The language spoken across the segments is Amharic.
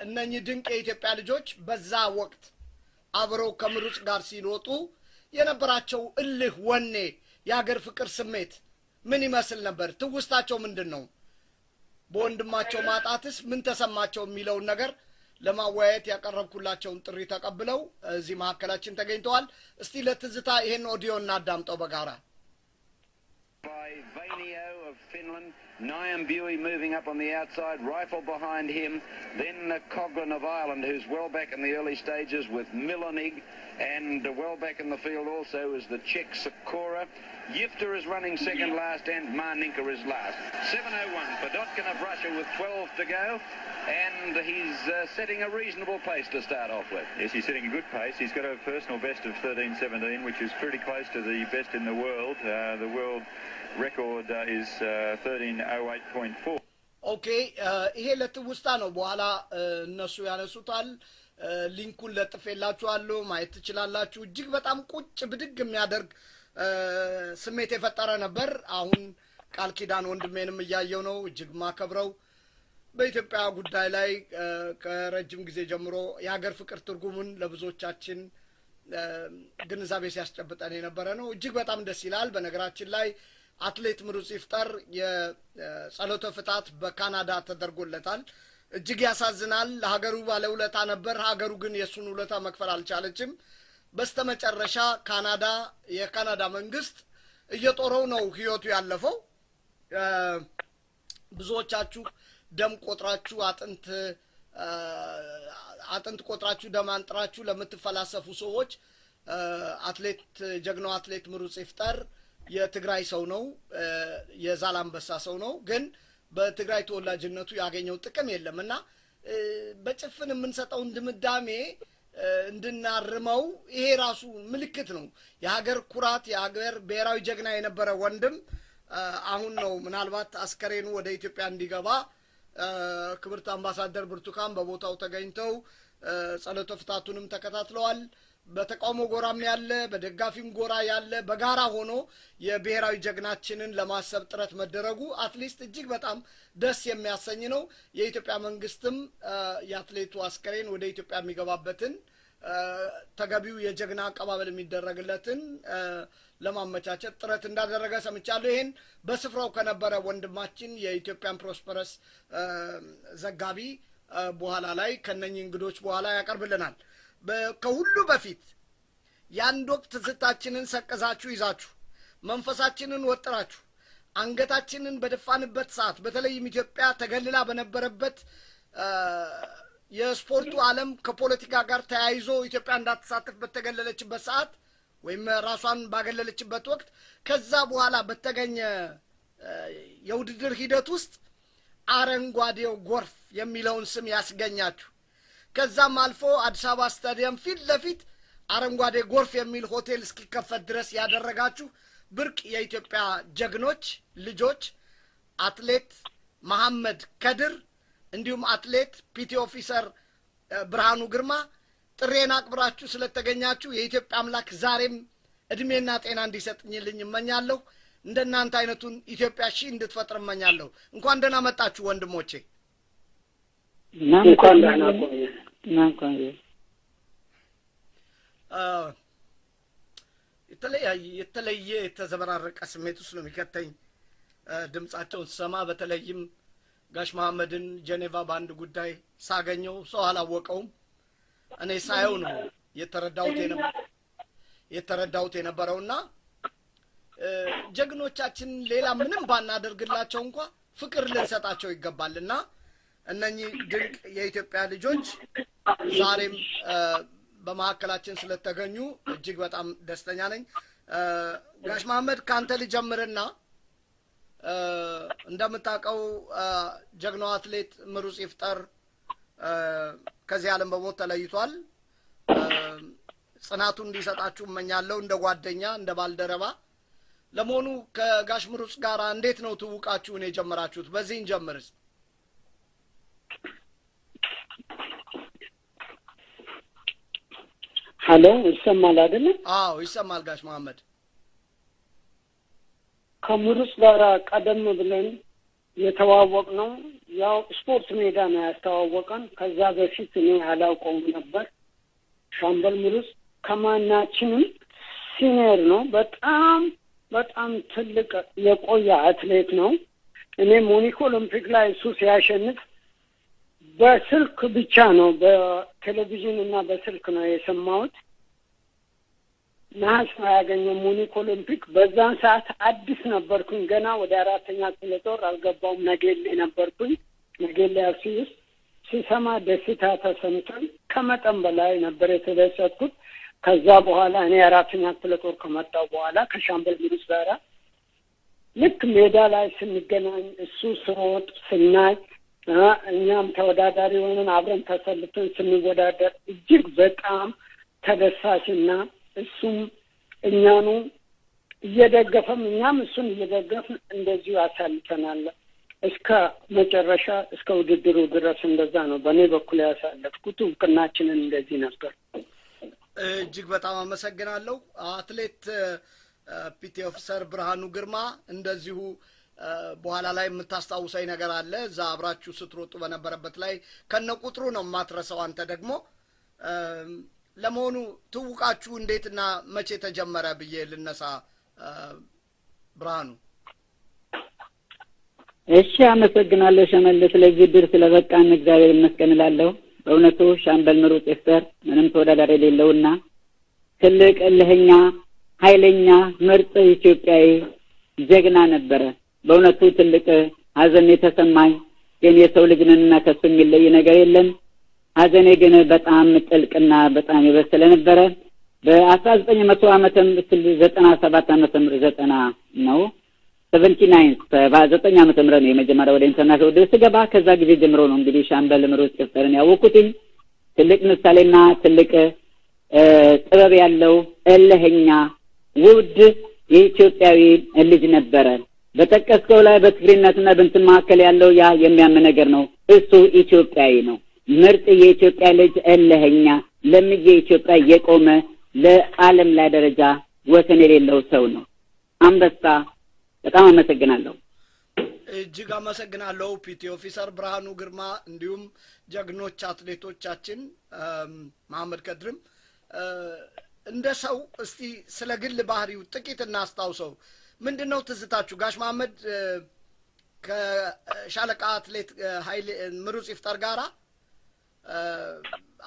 እነኚህ ድንቅ የኢትዮጵያ ልጆች በዛ ወቅት አብረው ከምሩጽ ጋር ሲሮጡ የነበራቸው እልህ፣ ወኔ፣ የሀገር ፍቅር ስሜት ምን ይመስል ነበር? ትውስታቸው ምንድን ነው? በወንድማቸው ማጣትስ ምን ተሰማቸው? የሚለውን ነገር ለማወያየት ያቀረብኩላቸውን ጥሪ ተቀብለው እዚህ መካከላችን ተገኝተዋል። እስቲ ለትዝታ ይሄን ኦዲዮ እናዳምጠው በጋራ። By Vainio of Finland, Nyambui moving up on the outside, Rifle behind him, then Coughlin of Ireland, who's well back in the early stages with Milonig, and well back in the field also is the Czech Sikora. Yifter is running second last, and Maaninka is last. 7.01 for Dotkin of Russia with 12 to go, and he's setting a reasonable pace to start off with. Yes, he's setting a good pace. He's got a personal best of 13.17, which is pretty close to the best in the world. The world record is 13.08.4. Okay፣ ይሄ ለትውስታ ነው። በኋላ እነሱ ያነሱታል። Link ኡን ለጥፌላችኋለሁ፣ ማየት ትችላላችሁ። እጅግ በጣም ቁጭ ብድግ የሚያደርግ ስሜት የፈጠረ ነበር። አሁን ቃል ኪዳን ወንድሜንም እያየው ነው፣ እጅግ ማከብረው፣ በኢትዮጵያ ጉዳይ ላይ ከረጅም ጊዜ ጀምሮ የሀገር ፍቅር ትርጉሙን ለብዙዎቻችን ግንዛቤ ሲያስጨብጠን የነበረ ነው። እጅግ በጣም ደስ ይላል። በነገራችን ላይ አትሌት ምሩጽ ይፍጠር የጸሎተ ፍታት በካናዳ ተደርጎለታል። እጅግ ያሳዝናል። ለሀገሩ ባለውለታ ነበር። ሀገሩ ግን የእሱን ውለታ መክፈል አልቻለችም። በስተመጨረሻ ካናዳ፣ የካናዳ መንግስት እየጦረው ነው ህይወቱ ያለፈው። ብዙዎቻችሁ ደም ቆጥራችሁ፣ አጥንት ቆጥራችሁ፣ ደም አንጥራችሁ ለምትፈላሰፉ ሰዎች አትሌት፣ ጀግናው አትሌት ምሩጽ ይፍጠር የትግራይ ሰው ነው፣ የዛላምበሳ ሰው ነው። ግን በትግራይ ተወላጅነቱ ያገኘው ጥቅም የለም እና በጭፍን የምንሰጠውን ድምዳሜ እንድናርመው ይሄ ራሱ ምልክት ነው። የሀገር ኩራት፣ የሀገር ብሔራዊ ጀግና የነበረ ወንድም አሁን ነው ምናልባት አስከሬኑ ወደ ኢትዮጵያ እንዲገባ ክብርት አምባሳደር ብርቱካን በቦታው ተገኝተው ጸሎተ ፍታቱንም ተከታትለዋል። በተቃውሞ ጎራም ያለ፣ በደጋፊም ጎራ ያለ በጋራ ሆኖ የብሔራዊ ጀግናችንን ለማሰብ ጥረት መደረጉ at least እጅግ በጣም ደስ የሚያሰኝ ነው። የኢትዮጵያ መንግስትም የአትሌቱ አስከሬን ወደ ኢትዮጵያ የሚገባበትን ተገቢው የጀግና አቀባበል የሚደረግለትን ለማመቻቸት ጥረት እንዳደረገ ሰምቻለሁ። ይህን በስፍራው ከነበረ ወንድማችን የኢትዮጵያን ፕሮስፐረስ ዘጋቢ በኋላ ላይ ከነኚህ እንግዶች በኋላ ያቀርብልናል። ከሁሉ በፊት የአንድ ወቅት ትዝታችንን ሰቅዛችሁ ይዛችሁ፣ መንፈሳችንን ወጥራችሁ፣ አንገታችንን በደፋንበት ሰዓት፣ በተለይም ኢትዮጵያ ተገልላ በነበረበት፣ የስፖርቱ ዓለም ከፖለቲካ ጋር ተያይዞ ኢትዮጵያ እንዳትሳተፍ በተገለለችበት ሰዓት ወይም ራሷን ባገለለችበት ወቅት፣ ከዛ በኋላ በተገኘ የውድድር ሂደት ውስጥ አረንጓዴው ጎርፍ የሚለውን ስም ያስገኛችሁ፣ ከዛም አልፎ አዲስ አበባ ስታዲየም ፊት ለፊት አረንጓዴ ጎርፍ የሚል ሆቴል እስኪከፈት ድረስ ያደረጋችሁ ብርቅ የኢትዮጵያ ጀግኖች ልጆች አትሌት መሐመድ ከድር እንዲሁም አትሌት petty officer ብርሃኑ ግርማ፣ ጥሪዬን አክብራችሁ ስለተገኛችሁ የኢትዮጵያ አምላክ ዛሬም እድሜና ጤና እንዲሰጥኝልኝ እመኛለሁ። እንደናንተ አይነቱን ኢትዮጵያ ሺህ እንድትፈጥር እመኛለሁ። እንኳን ደህና መጣችሁ ወንድሞቼ። እንኳን ደህና ቆየ። እንኳን የተለየ የተዘበራረቀ ስሜት ውስጥ ነው የሚከተኝ ድምጻቸውን ስሰማ። በተለይም ጋሽ መሐመድን ጀኔቫ በአንድ ጉዳይ ሳገኘው ሰው አላወቀውም። እኔ ሳየው ነው የተረዳሁት የነበረውና ጀግኖቻችን ሌላ ምንም ባናደርግላቸው እንኳ ፍቅር ልንሰጣቸው ይገባልና እነኚህ ድንቅ የኢትዮጵያ ልጆች ዛሬም በመካከላችን ስለተገኙ እጅግ በጣም ደስተኛ ነኝ። ጋሽ መሐመድ፣ ከአንተ ልጀምርና እንደምታውቀው ጀግናው አትሌት ምሩጽ ይፍጠር ከዚህ ዓለም በሞት ተለይቷል። ጽናቱን እንዲሰጣችሁ እመኛለሁ እንደ ጓደኛ፣ እንደ ባልደረባ። ለመሆኑ ከጋሽ ምሩጽ ጋር እንዴት ነው ትውውቃችሁን የጀመራችሁት? በዚህ እንጀምር እስኪ። ሀሎ፣ ይሰማል አይደለ? አዎ፣ ይሰማል ጋሽ መሐመድ። ከምሩጽ ጋር ቀደም ብለን የተዋወቅነው ያው ስፖርት ሜዳ ነው ያስተዋወቀን። ከዛ በፊት እኔ አላውቀውም ነበር። ሻምበል ምሩጽ ከማናችንም senior ነው። በጣም በጣም ትልቅ የቆየ አትሌት ነው። እኔ ሙኒክ ኦሎምፒክ ላይ እሱ ሲያሸንፍ በስልክ ብቻ ነው፣ በቴሌቪዥን እና በስልክ ነው የሰማሁት። ነሐስ ነው ያገኘው ሙኒክ ኦሎምፒክ። በዛን ሰዓት አዲስ ነበርኩኝ፣ ገና ወደ አራተኛ ክፍለ ጦር አልገባውም። ነገሌ ነበርኩኝ፣ ነገሌ አርሲ ውስጥ። ሲሰማ ደስታ ተሰምቶኝ ከመጠን በላይ ነበር የተደሰትኩት። ከዛ በኋላ እኔ አራተኛ ክፍለ ጦር ከመጣሁ በኋላ ከሻምበል ምሩጽ ጋራ ልክ ሜዳ ላይ ስንገናኝ፣ እሱ ስሮጥ ስናይ፣ እኛም ተወዳዳሪ ሆነን አብረን ተሰልፈን ስንወዳደር እጅግ በጣም ተደሳችና እሱም እኛኑ እየደገፈም እኛም እሱን እየደገፍን እንደዚሁ አሳልፈናል። እስከ መጨረሻ፣ እስከ ውድድሩ ድረስ እንደዛ ነው በእኔ በኩል ያሳለፍኩት። እውቅናችንን እንደዚህ ነበር። እጅግ በጣም አመሰግናለሁ። አትሌት petty officer ብርሃኑ ግርማ፣ እንደዚሁ በኋላ ላይ የምታስታውሰኝ ነገር አለ። እዛ አብራችሁ ስትሮጡ በነበረበት ላይ ከነ ቁጥሩ ነው የማትረሳው። አንተ ደግሞ ለመሆኑ ትውቃችሁ እንዴትና መቼ ተጀመረ ብዬ ልነሳ፣ ብርሃኑ። እሺ፣ አመሰግናለሁ ሸመልስ፣ ለዚህ እድል ስለበቃን እግዚአብሔር ይመስገን እላለሁ። በእውነቱ ሻምበል ምሩጽ ይፍጠር ምንም ተወዳዳሪ የሌለውና ትልቅ እልህኛ፣ ኃይለኛ፣ ምርጥ ኢትዮጵያዊ ጀግና ነበረ። በእውነቱ ትልቅ ሐዘን የተሰማኝ፣ ግን የሰው ልጅ ነንና ከሱ የሚለይ ነገር የለም። ሐዘኔ ግን በጣም ጥልቅና በጣም የበሰለ ነበረ። በ1900 ዓመተ 97 ዓመተ ምህረት፣ 90 ነው፣ 79፣ 79 ዓመተ ምህረት ነው የመጀመሪያ ወደ international ውድድር ስገባ። ከዛ ጊዜ ጀምሮ ነው እንግዲህ ሻምበል ምሩጽ ይፍጠርን ያወቅኩትኝ። ትልቅ ምሳሌና ትልቅ ጥበብ ያለው እልህኛ ውድ የኢትዮጵያዊ ልጅ ነበረ። በጠቀስከው ላይ በትግሬነትና በእንትን መካከል ያለው ያ የሚያም ነገር ነው። እሱ ኢትዮጵያዊ ነው። ምርጥ የኢትዮጵያ ልጅ፣ እልህኛ፣ ለምዬ ኢትዮጵያ የቆመ፣ ለዓለም ላይ ደረጃ ወሰን የሌለው ሰው ነው። አንበሳ፣ በጣም አመሰግናለሁ። እጅግ አመሰግናለሁ petty officer ብርሃኑ ግርማ፣ እንዲሁም ጀግኖች አትሌቶቻችን መሐመድ ከድርም። እንደ ሰው እስቲ ስለ ግል ባህሪው ጥቂት እናስታውሰው። ምንድን ነው ትዝታችሁ ጋሽ መሐመድ ከሻለቃ አትሌት ኃይሌ ምሩጽ ይፍጠር ጋራ?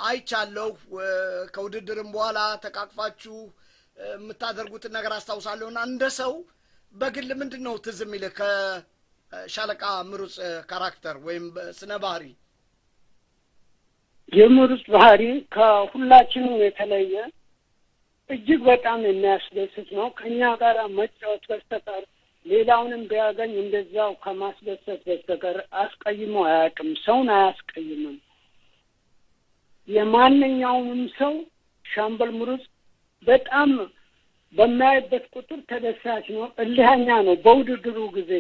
አይቻለሁ። ከውድድርም በኋላ ተቃቅፋችሁ የምታደርጉትን ነገር አስታውሳለሁ። እና እንደ ሰው በግል ምንድን ነው ትዝ የሚልህ ከሻለቃ ምሩጽ character ወይም ስነ ባህሪ? የምሩጽ ባህሪ ከሁላችንም የተለየ እጅግ በጣም የሚያስደስት ነው። ከእኛ ጋር መጫወት በስተቀር ሌላውንም ቢያገኝ እንደዛው ከማስደሰት በስተቀር አስቀይሞ አያውቅም። ሰውን አያስቀይምም። የማንኛውንም ሰው ሻምበል ምሩጽ በጣም በማያይበት ቁጥር ተደሳች ነው፣ እልህኛ ነው። በውድድሩ ጊዜ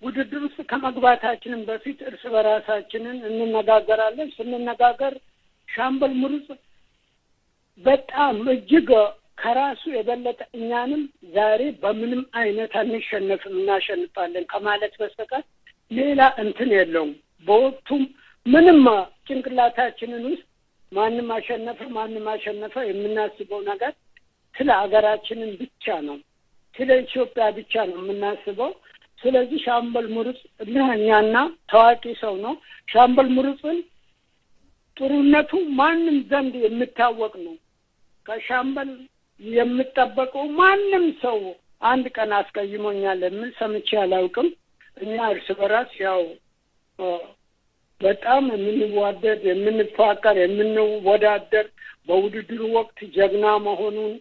ውድድር ውስጥ ከመግባታችንም በፊት እርስ በራሳችንን እንነጋገራለን። ስንነጋገር ሻምበል ምሩጽ በጣም እጅግ ከራሱ የበለጠ እኛንም ዛሬ በምንም አይነት አንሸነፍም፣ እናሸንፋለን ከማለት በስተቀር ሌላ እንትን የለውም። በወቅቱም ምንም ጭንቅላታችንን ውስጥ ማንም አሸነፈ ማንም አሸነፈ የምናስበው ነገር ስለ ሀገራችንን ብቻ ነው፣ ስለ ኢትዮጵያ ብቻ ነው የምናስበው። ስለዚህ ሻምበል ምሩጽ እልህኛና ታዋቂ ሰው ነው። ሻምበል ምሩጽን ጥሩነቱ ማንም ዘንድ የሚታወቅ ነው። ከሻምበል የምጠበቀው ማንም ሰው አንድ ቀን አስቀይሞኛል የሚል ሰምቼ አላውቅም። እኛ እርስ በራስ ያው በጣም የምንዋደድ፣ የምንፋቀር፣ የምንወዳደር፣ በውድድሩ ወቅት ጀግና መሆኑን፣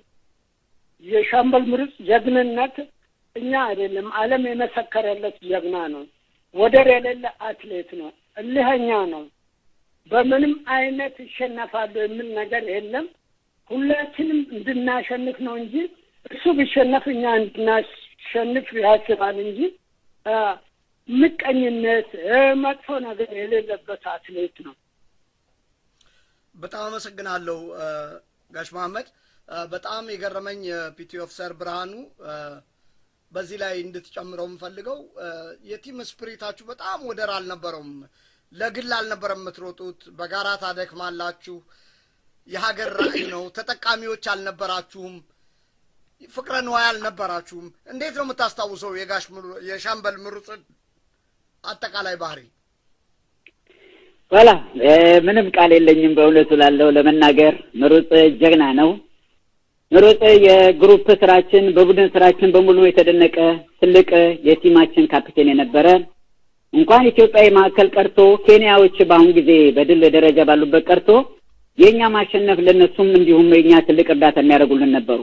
የሻምበል ምሩጽ ጀግንነት እኛ አይደለም ዓለም የመሰከረለት ጀግና ነው። ወደር የሌለ አትሌት ነው። እልህኛ ነው። በምንም አይነት ይሸነፋሉ የሚል ነገር የለም። ሁላችንም እንድናሸንፍ ነው እንጂ እሱ ቢሸነፍ እኛ እንድናሸንፍ ያስባል እንጂ ምቀኝነት፣ መጥፎ ነገር የሌለበት አትሌት ነው። በጣም አመሰግናለሁ ጋሽ መሐመድ። በጣም የገረመኝ petty officer ብርሃኑ በዚህ ላይ እንድትጨምረው የምፈልገው የ team spirit ኣችሁ በጣም ወደር አልነበረውም። ለግል አልነበረም የምትሮጡት፣ በጋራ ታደክማላችሁ። የሀገር ራዕይ ነው። ተጠቃሚዎች አልነበራችሁም። ፍቅረ ንዋይ አልነበራችሁም። እንዴት ነው የምታስታውሰው የጋሽ የሻምበል ምሩጽን አጠቃላይ ባህሪ? ወላ ምንም ቃል የለኝም በእውነቱ ላለው ለመናገር። ምሩጽ ጀግና ነው። ምሩጽ የ group ስራችን፣ በቡድን ስራችን በሙሉ የተደነቀ ትልቅ የ team ኣችን ካፒቴን የነበረ፣ እንኳን ኢትዮጵያዊ ማዕከል ቀርቶ ኬንያዎች በአሁን ጊዜ በድል ደረጃ ባሉበት ቀርቶ የእኛ ማሸነፍ ለነሱም እንዲሁም የእኛ ትልቅ እርዳታ የሚያደርጉልን ነበሩ።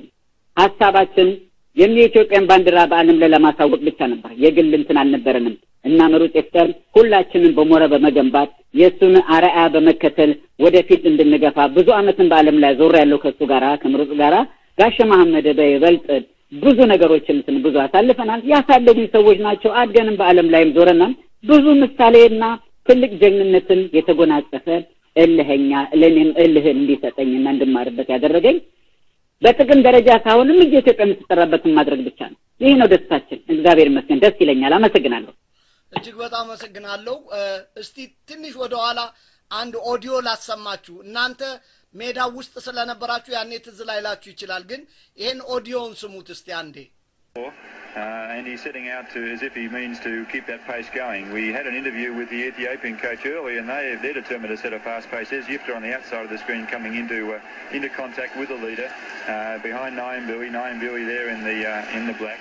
ሀሳባችን የኢትዮጵያን ባንዲራ በዓለም ላይ ለማሳወቅ ብቻ ነበር። የግል እንትን አልነበረንም እና ምሩጽ ይፍጠር ሁላችንም በሞራል በመገንባት፣ የእሱን አርአያ በመከተል ወደፊት እንድንገፋ ብዙ አመትን በዓለም ላይ ዞር ያለው ከእሱ ጋራ፣ ከምሩጽ ጋራ፣ ጋሸ መሐመድ በይበልጥ ብዙ ነገሮችን እንትን ብዙ አሳልፈናል። ያሳደጉኝ ሰዎች ናቸው። አድገንም በዓለም ላይም ዞረናል። ብዙ ምሳሌና ትልቅ ጀግንነትን የተጎናጸፈ እልህኛ፣ ለእኔም እልህን እንዲሰጠኝና እንድማርበት ያደረገኝ በጥቅም ደረጃ ሳይሆንም ኢትዮጵያ የምትጠራበትን ማድረግ ብቻ ነው። ይህ ነው ደስታችን። እግዚአብሔር ይመስገን፣ ደስ ይለኛል። አመሰግናለሁ። እጅግ በጣም አመሰግናለሁ። እስቲ ትንሽ ወደኋላ አንድ ኦዲዮ ላሰማችሁ። እናንተ ሜዳ ውስጥ ስለነበራችሁ ያኔ ትዝ ላይላችሁ ይችላል፣ ግን ይሄን ኦዲዮውን ስሙት እስቲ አንዴ። And he's setting out to, as if he means to keep that pace going. We had an interview with the Ethiopian coach earlier, and they're determined to set a fast pace. There's Yifter on the outside of the screen coming into contact with the leader behind Nyambui. Nyambui there in the black.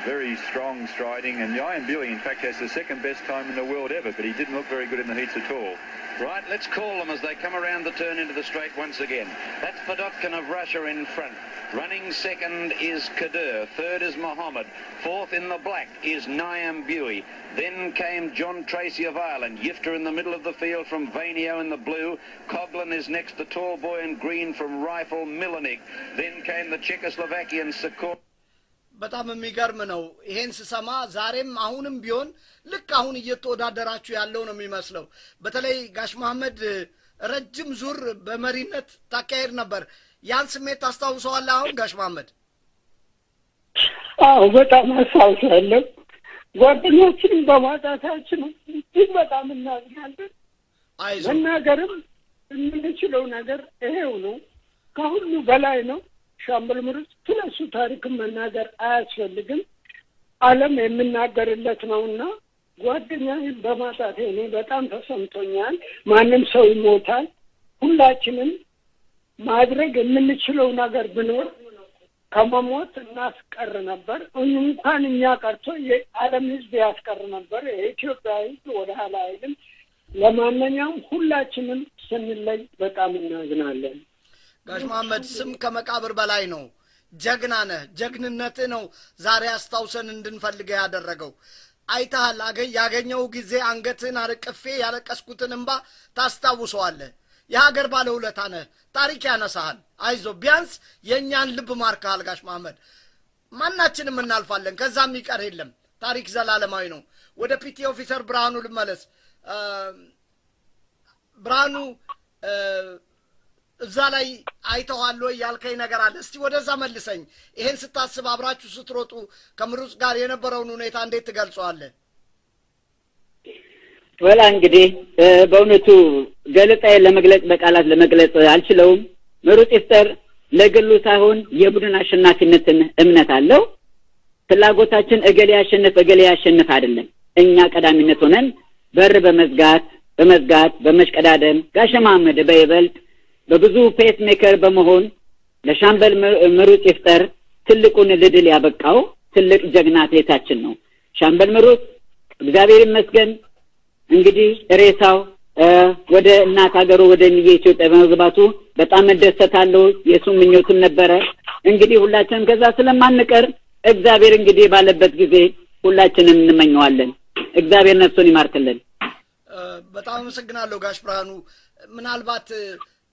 Very strong striding, and Nyambui in fact has the second best time in the world ever, but he didn't look very good in the heats at all. Right, let's call them as they come around the turn into the straight once again. That's Fedotkin of Russia in front. Running second is Kadir. Third is Mohammed. Fourth in the black is Nyambui. Then came John Treacy of Ireland. Yifter in the middle of the field from Vainio in the blue. Coughlin is next, the tall boy in green from Rifle, Milenik. Then came the Czechoslovakian Sikora. በጣም የሚገርም ነው። ይሄን ስሰማ ዛሬም አሁንም ቢሆን ልክ አሁን እየተወዳደራችሁ ያለው ነው የሚመስለው። በተለይ ጋሽ መሐመድ ረጅም ዙር በመሪነት ታካሄድ ነበር። ያን ስሜት ታስታውሰዋለህ አሁን ጋሽ መሐመድ? አዎ፣ በጣም አስታውሳለሁ። ጓደኛችንን በማጣታችን እጅግ በጣም እናዝናለን። አይዞህ። መናገርም የምንችለው ነገር ይሄው ነው። ከሁሉ በላይ ነው። ሻምበል ምሩጽ ስለሱ ታሪክን መናገር አያስፈልግም። ዓለም የሚናገርለት ነውና ጓደኛዬን በማጣቴ እኔ በጣም ተሰምቶኛል። ማንም ሰው ይሞታል። ሁላችንም ማድረግ የምንችለው ነገር ቢኖር ከመሞት እናስቀር ነበር። እንኳን እኛ ቀርቶ የዓለም ሕዝብ ያስቀር ነበር። የኢትዮጵያ ሕዝብ ወደ ኋላ አይልም። ለማንኛውም ሁላችንም ስንለይ በጣም እናዝናለን። ጋሽ መሐመድ፣ ስም ከመቃብር በላይ ነው። ጀግና ነህ። ጀግንነትህ ነው ዛሬ አስታውሰን እንድንፈልገው ያደረገው። አይተሃል። ያገኘው ጊዜ አንገትህን አርቅፌ ያለቀስኩትን እንባ ታስታውሰዋለህ። የሀገር ባለውለታ ነህ። ታሪክ ያነሳሃል። አይዞ፣ ቢያንስ የእኛን ልብ ማርከሃል ጋሽ መሐመድ። ማናችንም እናልፋለን። ከዛ የሚቀር የለም። ታሪክ ዘላለማዊ ነው። ወደ petty officer ብርሃኑ ልመለስ። ብርሃኑ፣ እዛ ላይ አይተዋል ወይ ያልከኝ ነገር አለ። እስቲ ወደዛ መልሰኝ። ይሄን ስታስብ አብራችሁ ስትሮጡ ከምሩጽ ጋር የነበረውን ሁኔታ እንዴት ትገልጸዋለህ? ወላ እንግዲህ በእውነቱ ገለጻዬን ለመግለጽ በቃላት ለመግለጽ አልችለውም። ምሩጽ ይፍጠር ለግሉ ሳይሆን የቡድን አሸናፊነትን እምነት አለው። ፍላጎታችን እገሌ ያሸንፍ እገሌ ያሸንፍ አይደለም። እኛ ቀዳሚነት ሆነን በር በመዝጋት በመሽቀዳደም ጋሸ መሐመድ በይበልጥ በብዙ pace maker በመሆን ለሻምበል ምሩጽ ይፍጠር ትልቁን ድል ያበቃው ትልቅ ጀግና አትሌታችን ነው። ሻምበል ምሩጽ እግዚአብሔር ይመስገን እንግዲህ ሬሳው ወደ እናት ሀገሩ ወደ ኢትዮጵያ በመግባቱ በጣም እደሰታለሁ። የእሱ ምኞትም ነበረ። እንግዲህ ሁላችንም ከዛ ስለማንቀር እግዚአብሔር እንግዲህ ባለበት ጊዜ ሁላችንም እንመኘዋለን። እግዚአብሔር ነፍሱን ይማርክልን። በጣም አመሰግናለሁ ጋሽ ብርሃኑ። ምናልባት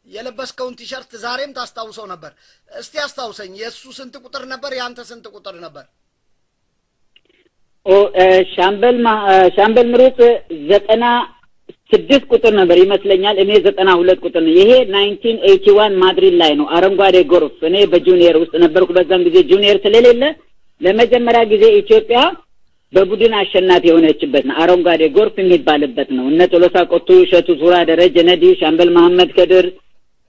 የለበስከውን ቲሸርት ዛሬም ታስታውሰው ነበር። እስቲ አስታውሰኝ። የእሱ ስንት ቁጥር ነበር? የአንተ ስንት ቁጥር ነበር? ሻምበል ምሩጽ 96 ቁጥር ነበር ይመስለኛል። እኔ 92 ቁጥር ነው። ይሄ 1981 ማድሪድ ላይ ነው። አረንጓዴ ጎርፍ። እኔ በ junior ውስጥ ነበርኩ። በዛን ጊዜ junior ስለሌለ ለመጀመሪያ ጊዜ ኢትዮጵያ በቡድን አሸናፊ የሆነችበት ነው። አረንጓዴ ጎርፍ የሚባልበት ነው። እነ ቶሎሳ ቆቱ፣ እሸቱ ቱራ፣ ደረጀ ነዲ፣ ሻምበል መሐመድ ከድር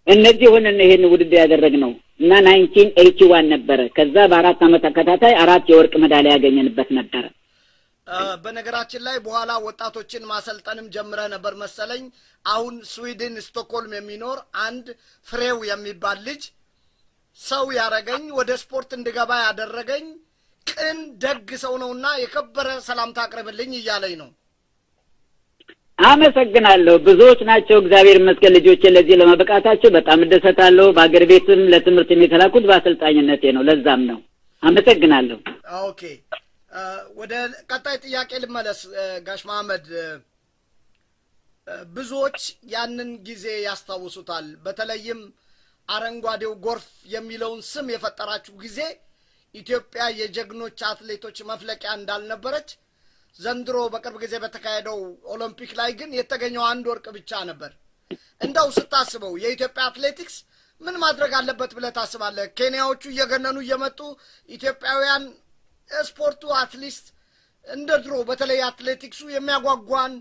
እነዚህ ሆነን ይሄን ውድድር ያደረግነው እና 1981 ነበረ። ከዛ በ4 ዓመት ተከታታይ አራት የወርቅ ሜዳሊያ ያገኘንበት ነበረ። በነገራችን ላይ በኋላ ወጣቶችን ማሰልጠንም ጀምረህ ነበር መሰለኝ። አሁን ስዊድን ስቶክሆልም የሚኖር አንድ ፍሬው የሚባል ልጅ ሰው ያረገኝ፣ ወደ ስፖርት እንድገባ ያደረገኝ ቅን ደግ ሰው ነውና የከበረ ሰላምታ አቅርብልኝ እያለኝ ነው። አመሰግናለሁ። ብዙዎች ናቸው። እግዚአብሔር ይመስገን ልጆቼ ለዚህ ለመብቃታቸው በጣም እደሰታለሁ። በአገር ቤትም ለትምህርት የተላኩት በአሰልጣኝነቴ ነው። ለዛም ነው። አመሰግናለሁ። Okay፣ ወደ ቀጣይ ጥያቄ ልመለስ። ጋሽ መሐመድ፣ ብዙዎች ያንን ጊዜ ያስታውሱታል። በተለይም አረንጓዴው ጎርፍ የሚለውን ስም የፈጠራችሁ ጊዜ ኢትዮጵያ የጀግኖች አትሌቶች መፍለቂያ እንዳልነበረች፣ ዘንድሮ በቅርብ ጊዜ በተካሄደው ኦሎምፒክ ላይ ግን የተገኘው አንድ ወርቅ ብቻ ነበር። እንደው ስታስበው የኢትዮጵያ አትሌቲክስ ምን ማድረግ አለበት ብለህ ታስባለህ? ኬንያዎቹ እየገነኑ እየመጡ ኢትዮጵያውያን ስፖርቱ at least እንደ ድሮ በተለይ አትሌቲክሱ የሚያጓጓን፣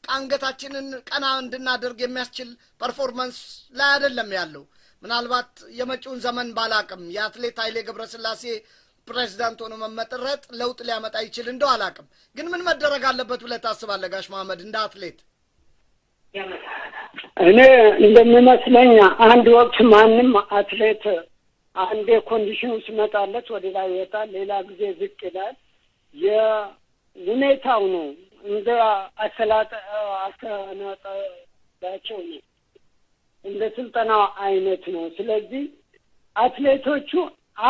አንገታችንን ቀና እንድናደርግ የሚያስችል performance ላይ አይደለም ያለው። ምናልባት የመጪውን ዘመን ባላቅም የአትሌት ኃይሌ ገብረስላሴ ፕሬዚዳንት ሆኖ መመረጥ ለውጥ ሊያመጣ ይችል እንደው አላቅም። ግን ምን መደረግ አለበት ብለህ ታስባለህ ጋሽ መሐመድ እንደ አትሌት? እኔ እንደሚመስለኝ አንድ ወቅት ማንም አትሌት አንዴ condition ኑ ሲመጣለት ወደ ላይ ይወጣል፣ ሌላ ጊዜ ዝቅ ይላል። የሁኔታው ነው፣ እንደ አሰላጠናቸው ነው፣ እንደ ስልጠናው አይነት ነው። ስለዚህ አትሌቶቹ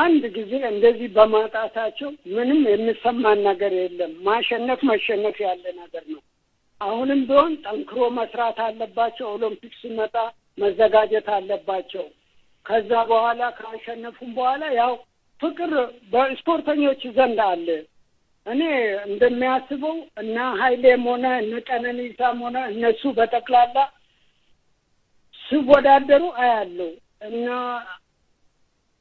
አንድ ጊዜ እንደዚህ በማጣታቸው ምንም የሚሰማን ነገር የለም። ማሸነፍ መሸነፍ ያለ ነገር ነው። አሁንም ቢሆን ጠንክሮ መስራት አለባቸው። ኦሎምፒክ ሲመጣ መዘጋጀት አለባቸው። ከዛ በኋላ ካሸነፉም በኋላ ያው ፍቅር በስፖርተኞች ዘንድ አለ። እኔ እንደሚያስበው እነ ሀይሌም ሆነ እነ ቀነኒሳም ሆነ እነሱ በጠቅላላ ሲወዳደሩ አያለው እና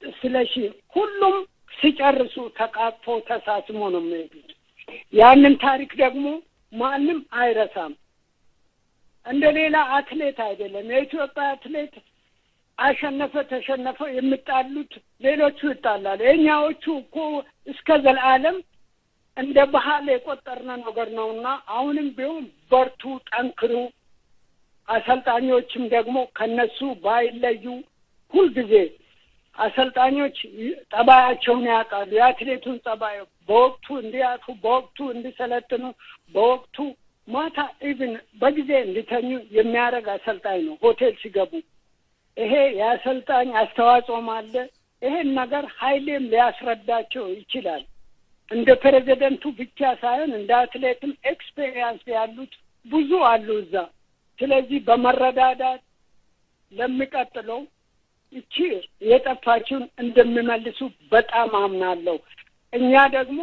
ስለሺ ሁሉም ሲጨርሱ ተቃቅፎ ተሳስሞ ነው የሚሄዱት። ያንን ታሪክ ደግሞ ማንም አይረሳም። እንደ ሌላ አትሌት አይደለም። የኢትዮጵያ አትሌት አሸነፈ ተሸነፈ የሚጣሉት ሌሎቹ ይጣላሉ። የእኛዎቹ እኮ እስከ ዘላለም እንደ ባህል የቆጠርነ ነገር ነውና አሁንም ቢሆን በርቱ፣ ጠንክሩ። አሰልጣኞችም ደግሞ ከነሱ ባይለዩ። ሁልጊዜ አሰልጣኞች ጠባያቸውን ያውቃሉ። የአትሌቱን ጠባይ በወቅቱ እንዲያርፉ፣ በወቅቱ እንዲሰለጥኑ፣ በወቅቱ ማታ even በጊዜ እንዲተኙ የሚያደርግ አሰልጣኝ ነው ሆቴል ሲገቡ። ይሄ የአሰልጣኝ አስተዋጽኦም አለ። ይሄን ነገር ሀይሌም ሊያስረዳቸው ይችላል። እንደ ፕሬዚደንቱ ብቻ ሳይሆን እንደ አትሌትም experience ያሉት ብዙ አሉ እዛ። ስለዚህ በመረዳዳት ለሚቀጥለው እቺ የጠፋችውን እንደሚመልሱ በጣም አምናለሁ። እኛ ደግሞ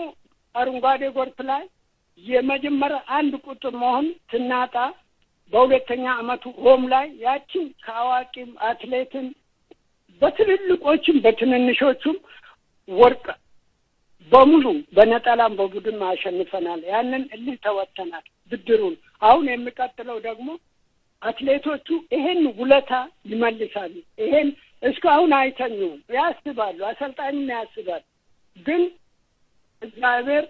አረንጓዴ ጎርፍ ላይ የመጀመሪያ አንድ ቁጥር መሆን ስናጣ በሁለተኛ አመቱ ሮም ላይ ያችን ከአዋቂም አትሌትም በትልልቆችም በትንንሾቹም ወርቅ በሙሉ በነጠላም በቡድን አሸንፈናል። ያንን እልህ ተወጥተናል ብድሩን። አሁን የሚቀጥለው ደግሞ አትሌቶቹ ይሄን ውለታ ይመልሳሉ። ይሄን እስካሁን አይተኙም፣ ያስባሉ፣ አሰልጣኝም ያስባል። ግን እግዚአብሔር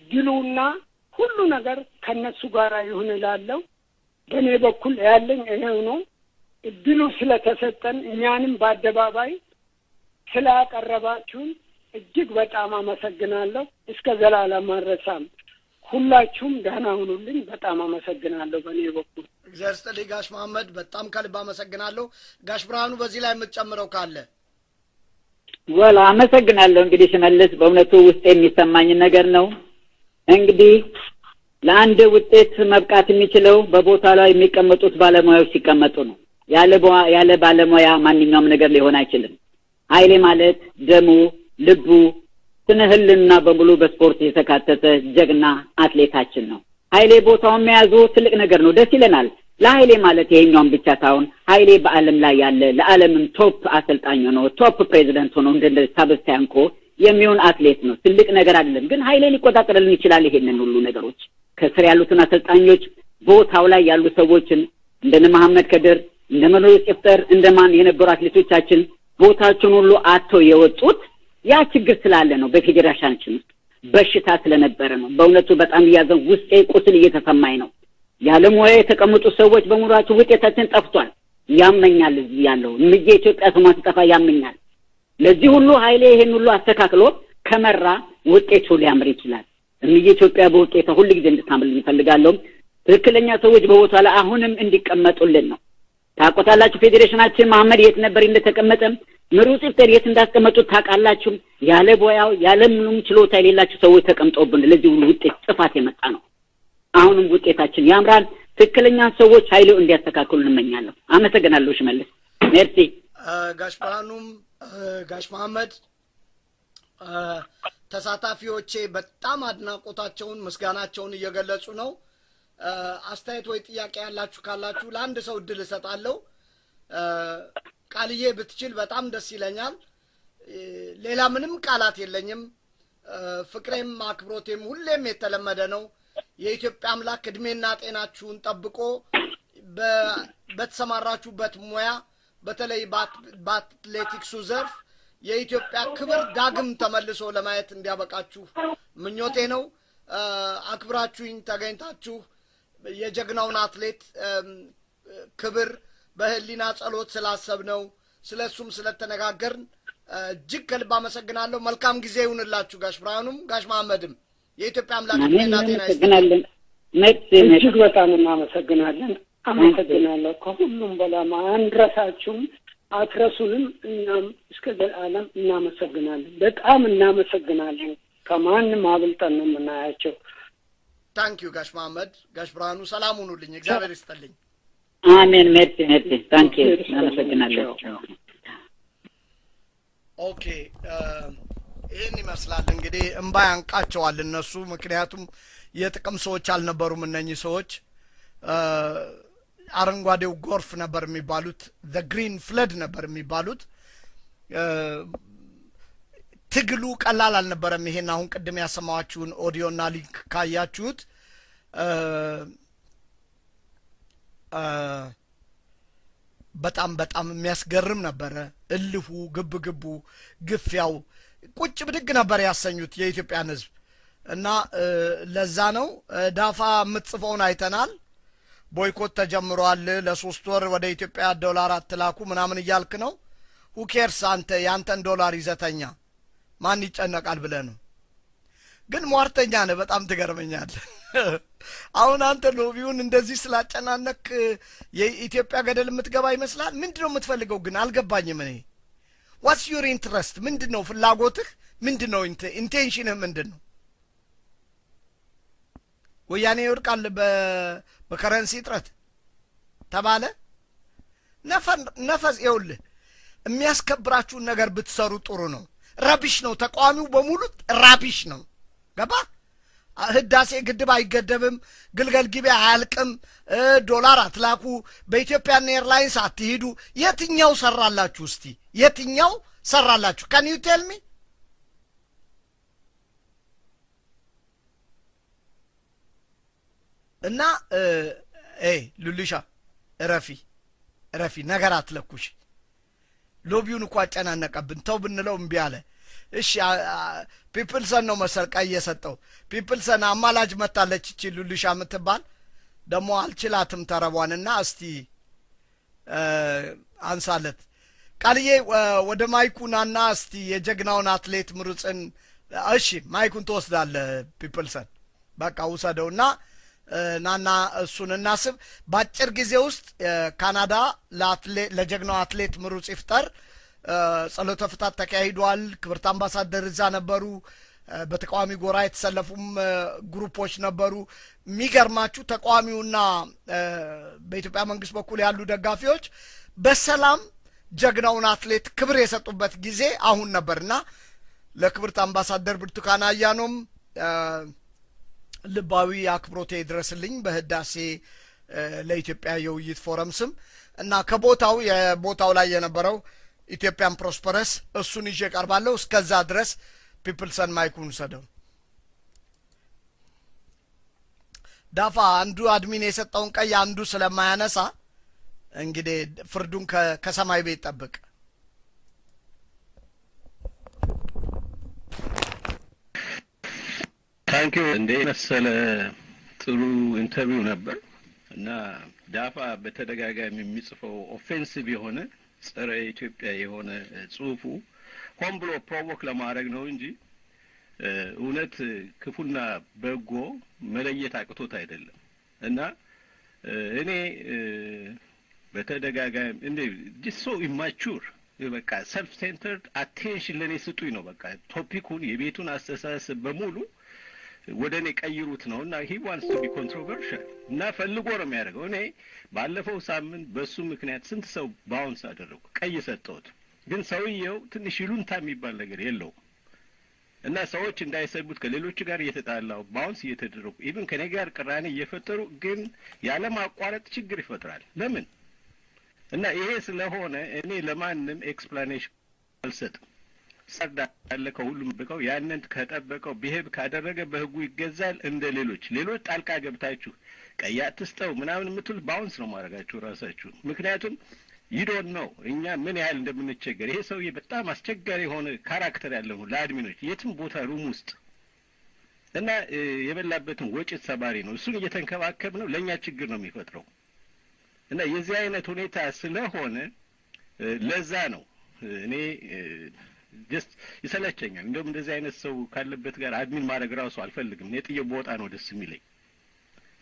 ድሉና ሁሉ ነገር ከነሱ ጋር ይሁን እላለሁ። በእኔ በኩል ያለኝ ይሄው ነው። እድሉ ስለተሰጠን፣ እኛንም በአደባባይ ስላቀረባችሁን እጅግ በጣም አመሰግናለሁ። እስከ ዘላለም አልረሳም። ሁላችሁም ደህና ሁኑልኝ። በጣም አመሰግናለሁ በእኔ በኩል። እግዚአብሔር ይስጥልኝ ጋሽ መሐመድ፣ በጣም ከልብ አመሰግናለሁ። ጋሽ ብርሃኑ፣ በዚህ ላይ የምትጨምረው ካለ? Well፣ አመሰግናለሁ። እንግዲህ ሽመልስ፣ በእውነቱ ውስጥ የሚሰማኝ ነገር ነው። እንግዲህ ለአንድ ውጤት መብቃት የሚችለው በቦታ ላይ የሚቀመጡት ባለሙያዎች ሲቀመጡ ነው። ያለ ባለሙያ ማንኛውም ነገር ሊሆን አይችልም። ኃይሌ ማለት ደሙ፣ ልቡ፣ ስነ ህሊና በሙሉ በስፖርት የተካተተ ጀግና አትሌታችን ነው። ኃይሌ ቦታውን መያዙ ትልቅ ነገር ነው። ደስ ይለናል። ለኃይሌ ማለት ይሄኛውን ብቻ ሳይሆን ኃይሌ በዓለም ላይ ያለ ለዓለምም top አሰልጣኝ ሆኖ top ፕሬዚደንት ሆኖ እንደ ሳበስቲያን ኮ የሚሆን አትሌት ነው። ትልቅ ነገር አይደለም፣ ግን ኃይሌ ሊቆጣጠርልን ይችላል። ይሄንን ሁሉ ነገሮች ከስር ያሉትን አሰልጣኞች፣ ቦታው ላይ ያሉ ሰዎችን፣ እንደነ መሐመድ ከድር፣ እንደ ምሩጽ ይፍጠር፣ እንደማን የነበሩ አትሌቶቻችን ቦታቸውን ሁሉ አጥተው የወጡት ያ ችግር ስላለ ነው። በፌዴሬሽናችን ውስጥ በሽታ ስለነበረ ነው። በእውነቱ በጣም እያዘን ውስጤ ቁስል እየተሰማኝ ነው። ያለ ሙያ የተቀመጡ ሰዎች በሙላቸው ውጤታችን ጠፍቷል። ያመኛል። እዚህ ያለው እምዬ ኢትዮጵያ ስሟ ሲጠፋ ያመኛል። ለዚህ ሁሉ ኃይሌ ይሄን ሁሉ አስተካክሎ ከመራ ውጤቱ ሊያምር ይችላል። እምዬ ኢትዮጵያ በውጤቷ ሁል ጊዜ እንድታምርልን እፈልጋለሁ። ትክክለኛ ሰዎች በቦታ ላይ አሁንም እንዲቀመጡልን ነው። ታውቁታላችሁ። ፌዴሬሽናችን መሐመድ የት ነበር እንደተቀመጠ፣ ምሩጽ ይፍጠር የት እንዳስቀመጡት ታውቃላችሁ። ያለ ቦያው ያለ ምንም ችሎታ የሌላቸው ሰዎች ተቀምጠውብን ለዚህ ሁሉ ውጤት ጥፋት የመጣ ነው። አሁንም ውጤታችን ያምራል። ትክክለኛ ሰዎች ኃይሌው እንዲያስተካክሉ እንመኛለሁ። አመሰግናለሁ ሽመልስ፣ merci። ጋሽ ብርሃኑም ጋሽ መሐመድ፣ ተሳታፊዎቼ በጣም አድናቆታቸውን ምስጋናቸውን እየገለጹ ነው። አስተያየት ወይ ጥያቄ ያላችሁ ካላችሁ ለአንድ ሰው እድል እሰጣለሁ። ቃልዬ ብትችል በጣም ደስ ይለኛል። ሌላ ምንም ቃላት የለኝም። ፍቅሬም አክብሮቴም ሁሌም የተለመደ ነው። የኢትዮጵያ አምላክ እድሜና ጤናችሁን ጠብቆ በተሰማራችሁበት ሙያ፣ በተለይ በአትሌቲክሱ ዘርፍ የኢትዮጵያ ክብር ዳግም ተመልሶ ለማየት እንዲያበቃችሁ ምኞቴ ነው። አክብራችሁኝ ተገኝታችሁ የጀግናውን አትሌት ክብር በህሊና ጸሎት ስላሰብነው፣ ስለ እሱም ስለተነጋገርን እጅግ ከልብ አመሰግናለሁ። መልካም ጊዜ ይሁንላችሁ። ጋሽ ብርሃኑም ጋሽ መሐመድም የኢትዮጵያ አምላክ እድሜና ጤና ይስጥልን። እጅግ በጣም እናመሰግናለን። አመሰግናለሁ። ከሁሉም በላይ አንረሳችሁም፣ አትረሱንም። እኛም እስከ ዘላለም እናመሰግናለን። በጣም እናመሰግናለን። ከማንም አብልጠን ነው የምናያቸው። Thank you ጋሽ መሐመድ፣ ጋሽ ብርሃኑ፣ ሰላም ሁኑልኝ። እግዚአብሔር ይስጥልኝ። አሜን። Merci, merci፣ thank you፣ እናመሰግናለን። Okay፣ ይህን ይመስላል እንግዲህ። እምባ ያንቃቸዋል እነሱ፣ ምክንያቱም የጥቅም ሰዎች አልነበሩም እነኚህ ሰዎች። አረንጓዴው ጎርፍ ነበር የሚባሉት፣ the green flood ነበር የሚባሉት። ትግሉ ቀላል አልነበረም። ይሄን አሁን ቅድም ያሰማኋችሁን audio ና link ካያችሁት በጣም በጣም የሚያስገርም ነበረ። እልሁ፣ ግብ ግቡ፣ ግፊያው ቁጭ ብድግ ነበር ያሰኙት የኢትዮጵያን ሕዝብ። እና ለዛ ነው ዳፋ የምትጽፈውን አይተናል። Boycott ተጀምሯል፣ ለ3 ወር ወደ ኢትዮጵያ ዶላር አትላኩ ምናምን እያልክ ነው። Who cares? አንተ የአንተን ዶላር ይዘተኛ ማን ይጨነቃል ብለህ ነው። ግን ሟርተኛ ነህ። በጣም ትገርመኛለህ። አሁን አንተ lobby ውን እንደዚህ ስላጨናነክ የኢትዮጵያ ገደል የምትገባ ይመስላል። ምንድን ነው የምትፈልገው ግን አልገባኝም። እኔ what's your interest? ምንድን ነው ፍላጎትህ? ምንድን ነው intention ህ? ምንድን ነው? ወያኔ ይወድቃል በ currency እጥረት ተባለ። ነፈዝ ይኸውልህ፣ የሚያስከብራችሁን ነገር ብትሰሩ ጥሩ ነው። Rubbish ነው። ተቃዋሚው በሙሉ rubbish ነው። ገባ? ህዳሴ ግድብ አይገደብም፣ ግልገል ጊቤ አያልቅም፣ ዶላር አትላኩ፣ በ Ethiopian Airlines አትሂዱ። የትኛው ሰራላችሁ? እስቲ የትኛው ሰራላችሁ? Can you tell me? እና ሉሊሻ እረፊ፣ እረፊ፣ ነገር አትለኩሽ። Lobby ውን እኮ አጨናነቀብን። ተው ብንለው እምቢ አለ። እሺ፣ ፒፕልሰን ነው መሰል ቀይ የሰጠው። ፒፕልሰን፣ አማላጅ መታለች እቺ ሉሊሻ የምትባል፣ ደግሞ አልችላትም ተረቧንና እስቲ አንሳለት። ቃልዬ፣ ወደ mic ኡ ናና እስቲ የጀግናውን አትሌት ምሩፅን፣ እሺ mic ኡን ትወስዳለህ ፒፕልሰን፣ በቃ ውሰደውና ናና እሱን እናስብ። በአጭር ጊዜ ውስጥ ካናዳ ለጀግናው አትሌት ምሩጽ ይፍጠር ጸሎተ ፍታት ተካሂዷል። ክብርት አምባሳደር እዛ ነበሩ። በተቃዋሚ ጎራ የተሰለፉም group ኦች ነበሩ። የሚገርማችሁ ተቃዋሚውና በኢትዮጵያ መንግስት በኩል ያሉ ደጋፊዎች በሰላም ጀግናውን አትሌት ክብር የሰጡበት ጊዜ አሁን ነበርና ለክብርት አምባሳደር ብርቱካን አያኖም ልባዊ አክብሮቴ ይድረስልኝ በህዳሴ ለኢትዮጵያ የውይይት ፎረም ስም። እና ከቦታው የቦታው ላይ የነበረው Ethiopian Prosperous እሱን ይዤ ቀርባለሁ። እስከዛ ድረስ ፒፕልሰን mic ኡን ውሰደው። ዳፋ አንዱ admin የሰጠውን ቀይ አንዱ ስለማያነሳ እንግዲህ ፍርዱን ከሰማይ ቤት ጠብቅ። Thank you። እንደ መሰለ ጥሩ interview ነበር። እና ዳፋ በተደጋጋሚ የሚጽፈው offensive የሆነ፣ ጸረ ኢትዮጵያ የሆነ ጽሁፉ ሆን ብሎ provoke ለማድረግ ነው እንጂ እውነት ክፉና በጎ መለየት አቅቶት አይደለም። እና እኔ በተደጋጋሚ እንደ just so immature፣ በቃ self centered፣ attention ለእኔ ስጡኝ ነው። በቃ topic ኡን፣ የቤቱን አስተሳሰብ በሙሉ ወደ እኔ ቀይሩት ነው። እና he wants to be controversial እና ፈልጎ ነው የሚያደርገው። እኔ ባለፈው ሳምንት በሱ ምክንያት ስንት ሰው bounce አደረጉ፣ ቀይ ሰጠሁት። ግን ሰውየው ትንሽ ይሉንታ የሚባል ነገር የለውም። እና ሰዎች እንዳይሰድቡት ከሌሎች ጋር እየተጣላው፣ bounce እየተደረጉ፣ even ከኔ ጋር ቅራኔ እየፈጠሩ፣ ግን ያለማቋረጥ ችግር ይፈጥራል። ለምን? እና ይሄ ስለሆነ እኔ ለማንም explanation አልሰጥም። ሰርዳ ያለ ከሁሉም ብቀው ያንን ከጠበቀው behave ካደረገ በህጉ ይገዛል። እንደ ሌሎች ሌሎች ጣልቃ ገብታችሁ ቀይ አትስጠው ምናምን የምትሉት bounce ነው ማድረጋችሁ ራሳችሁ። ምክንያቱም you don't know እኛ ምን ያህል እንደምንቸገር። ይሄ ሰውዬ በጣም አስቸጋሪ የሆነ character ያለው ነው ለ admin ኦች የትም ቦታ room ውስጥ። እና የበላበትን ወጭት ሰባሪ ነው። እሱን እየተንከባከብ ነው ለእኛ ችግር ነው የሚፈጥረው። እና የዚህ አይነት ሁኔታ ስለሆነ ለዛ ነው እኔ just ይሰለቸኛል። እንደውም እንደዚህ አይነት ሰው ካለበት ጋር admin ማድረግ ራሱ አልፈልግም። እኔ ጥዬ ብወጣ ነው ደስ የሚለኝ።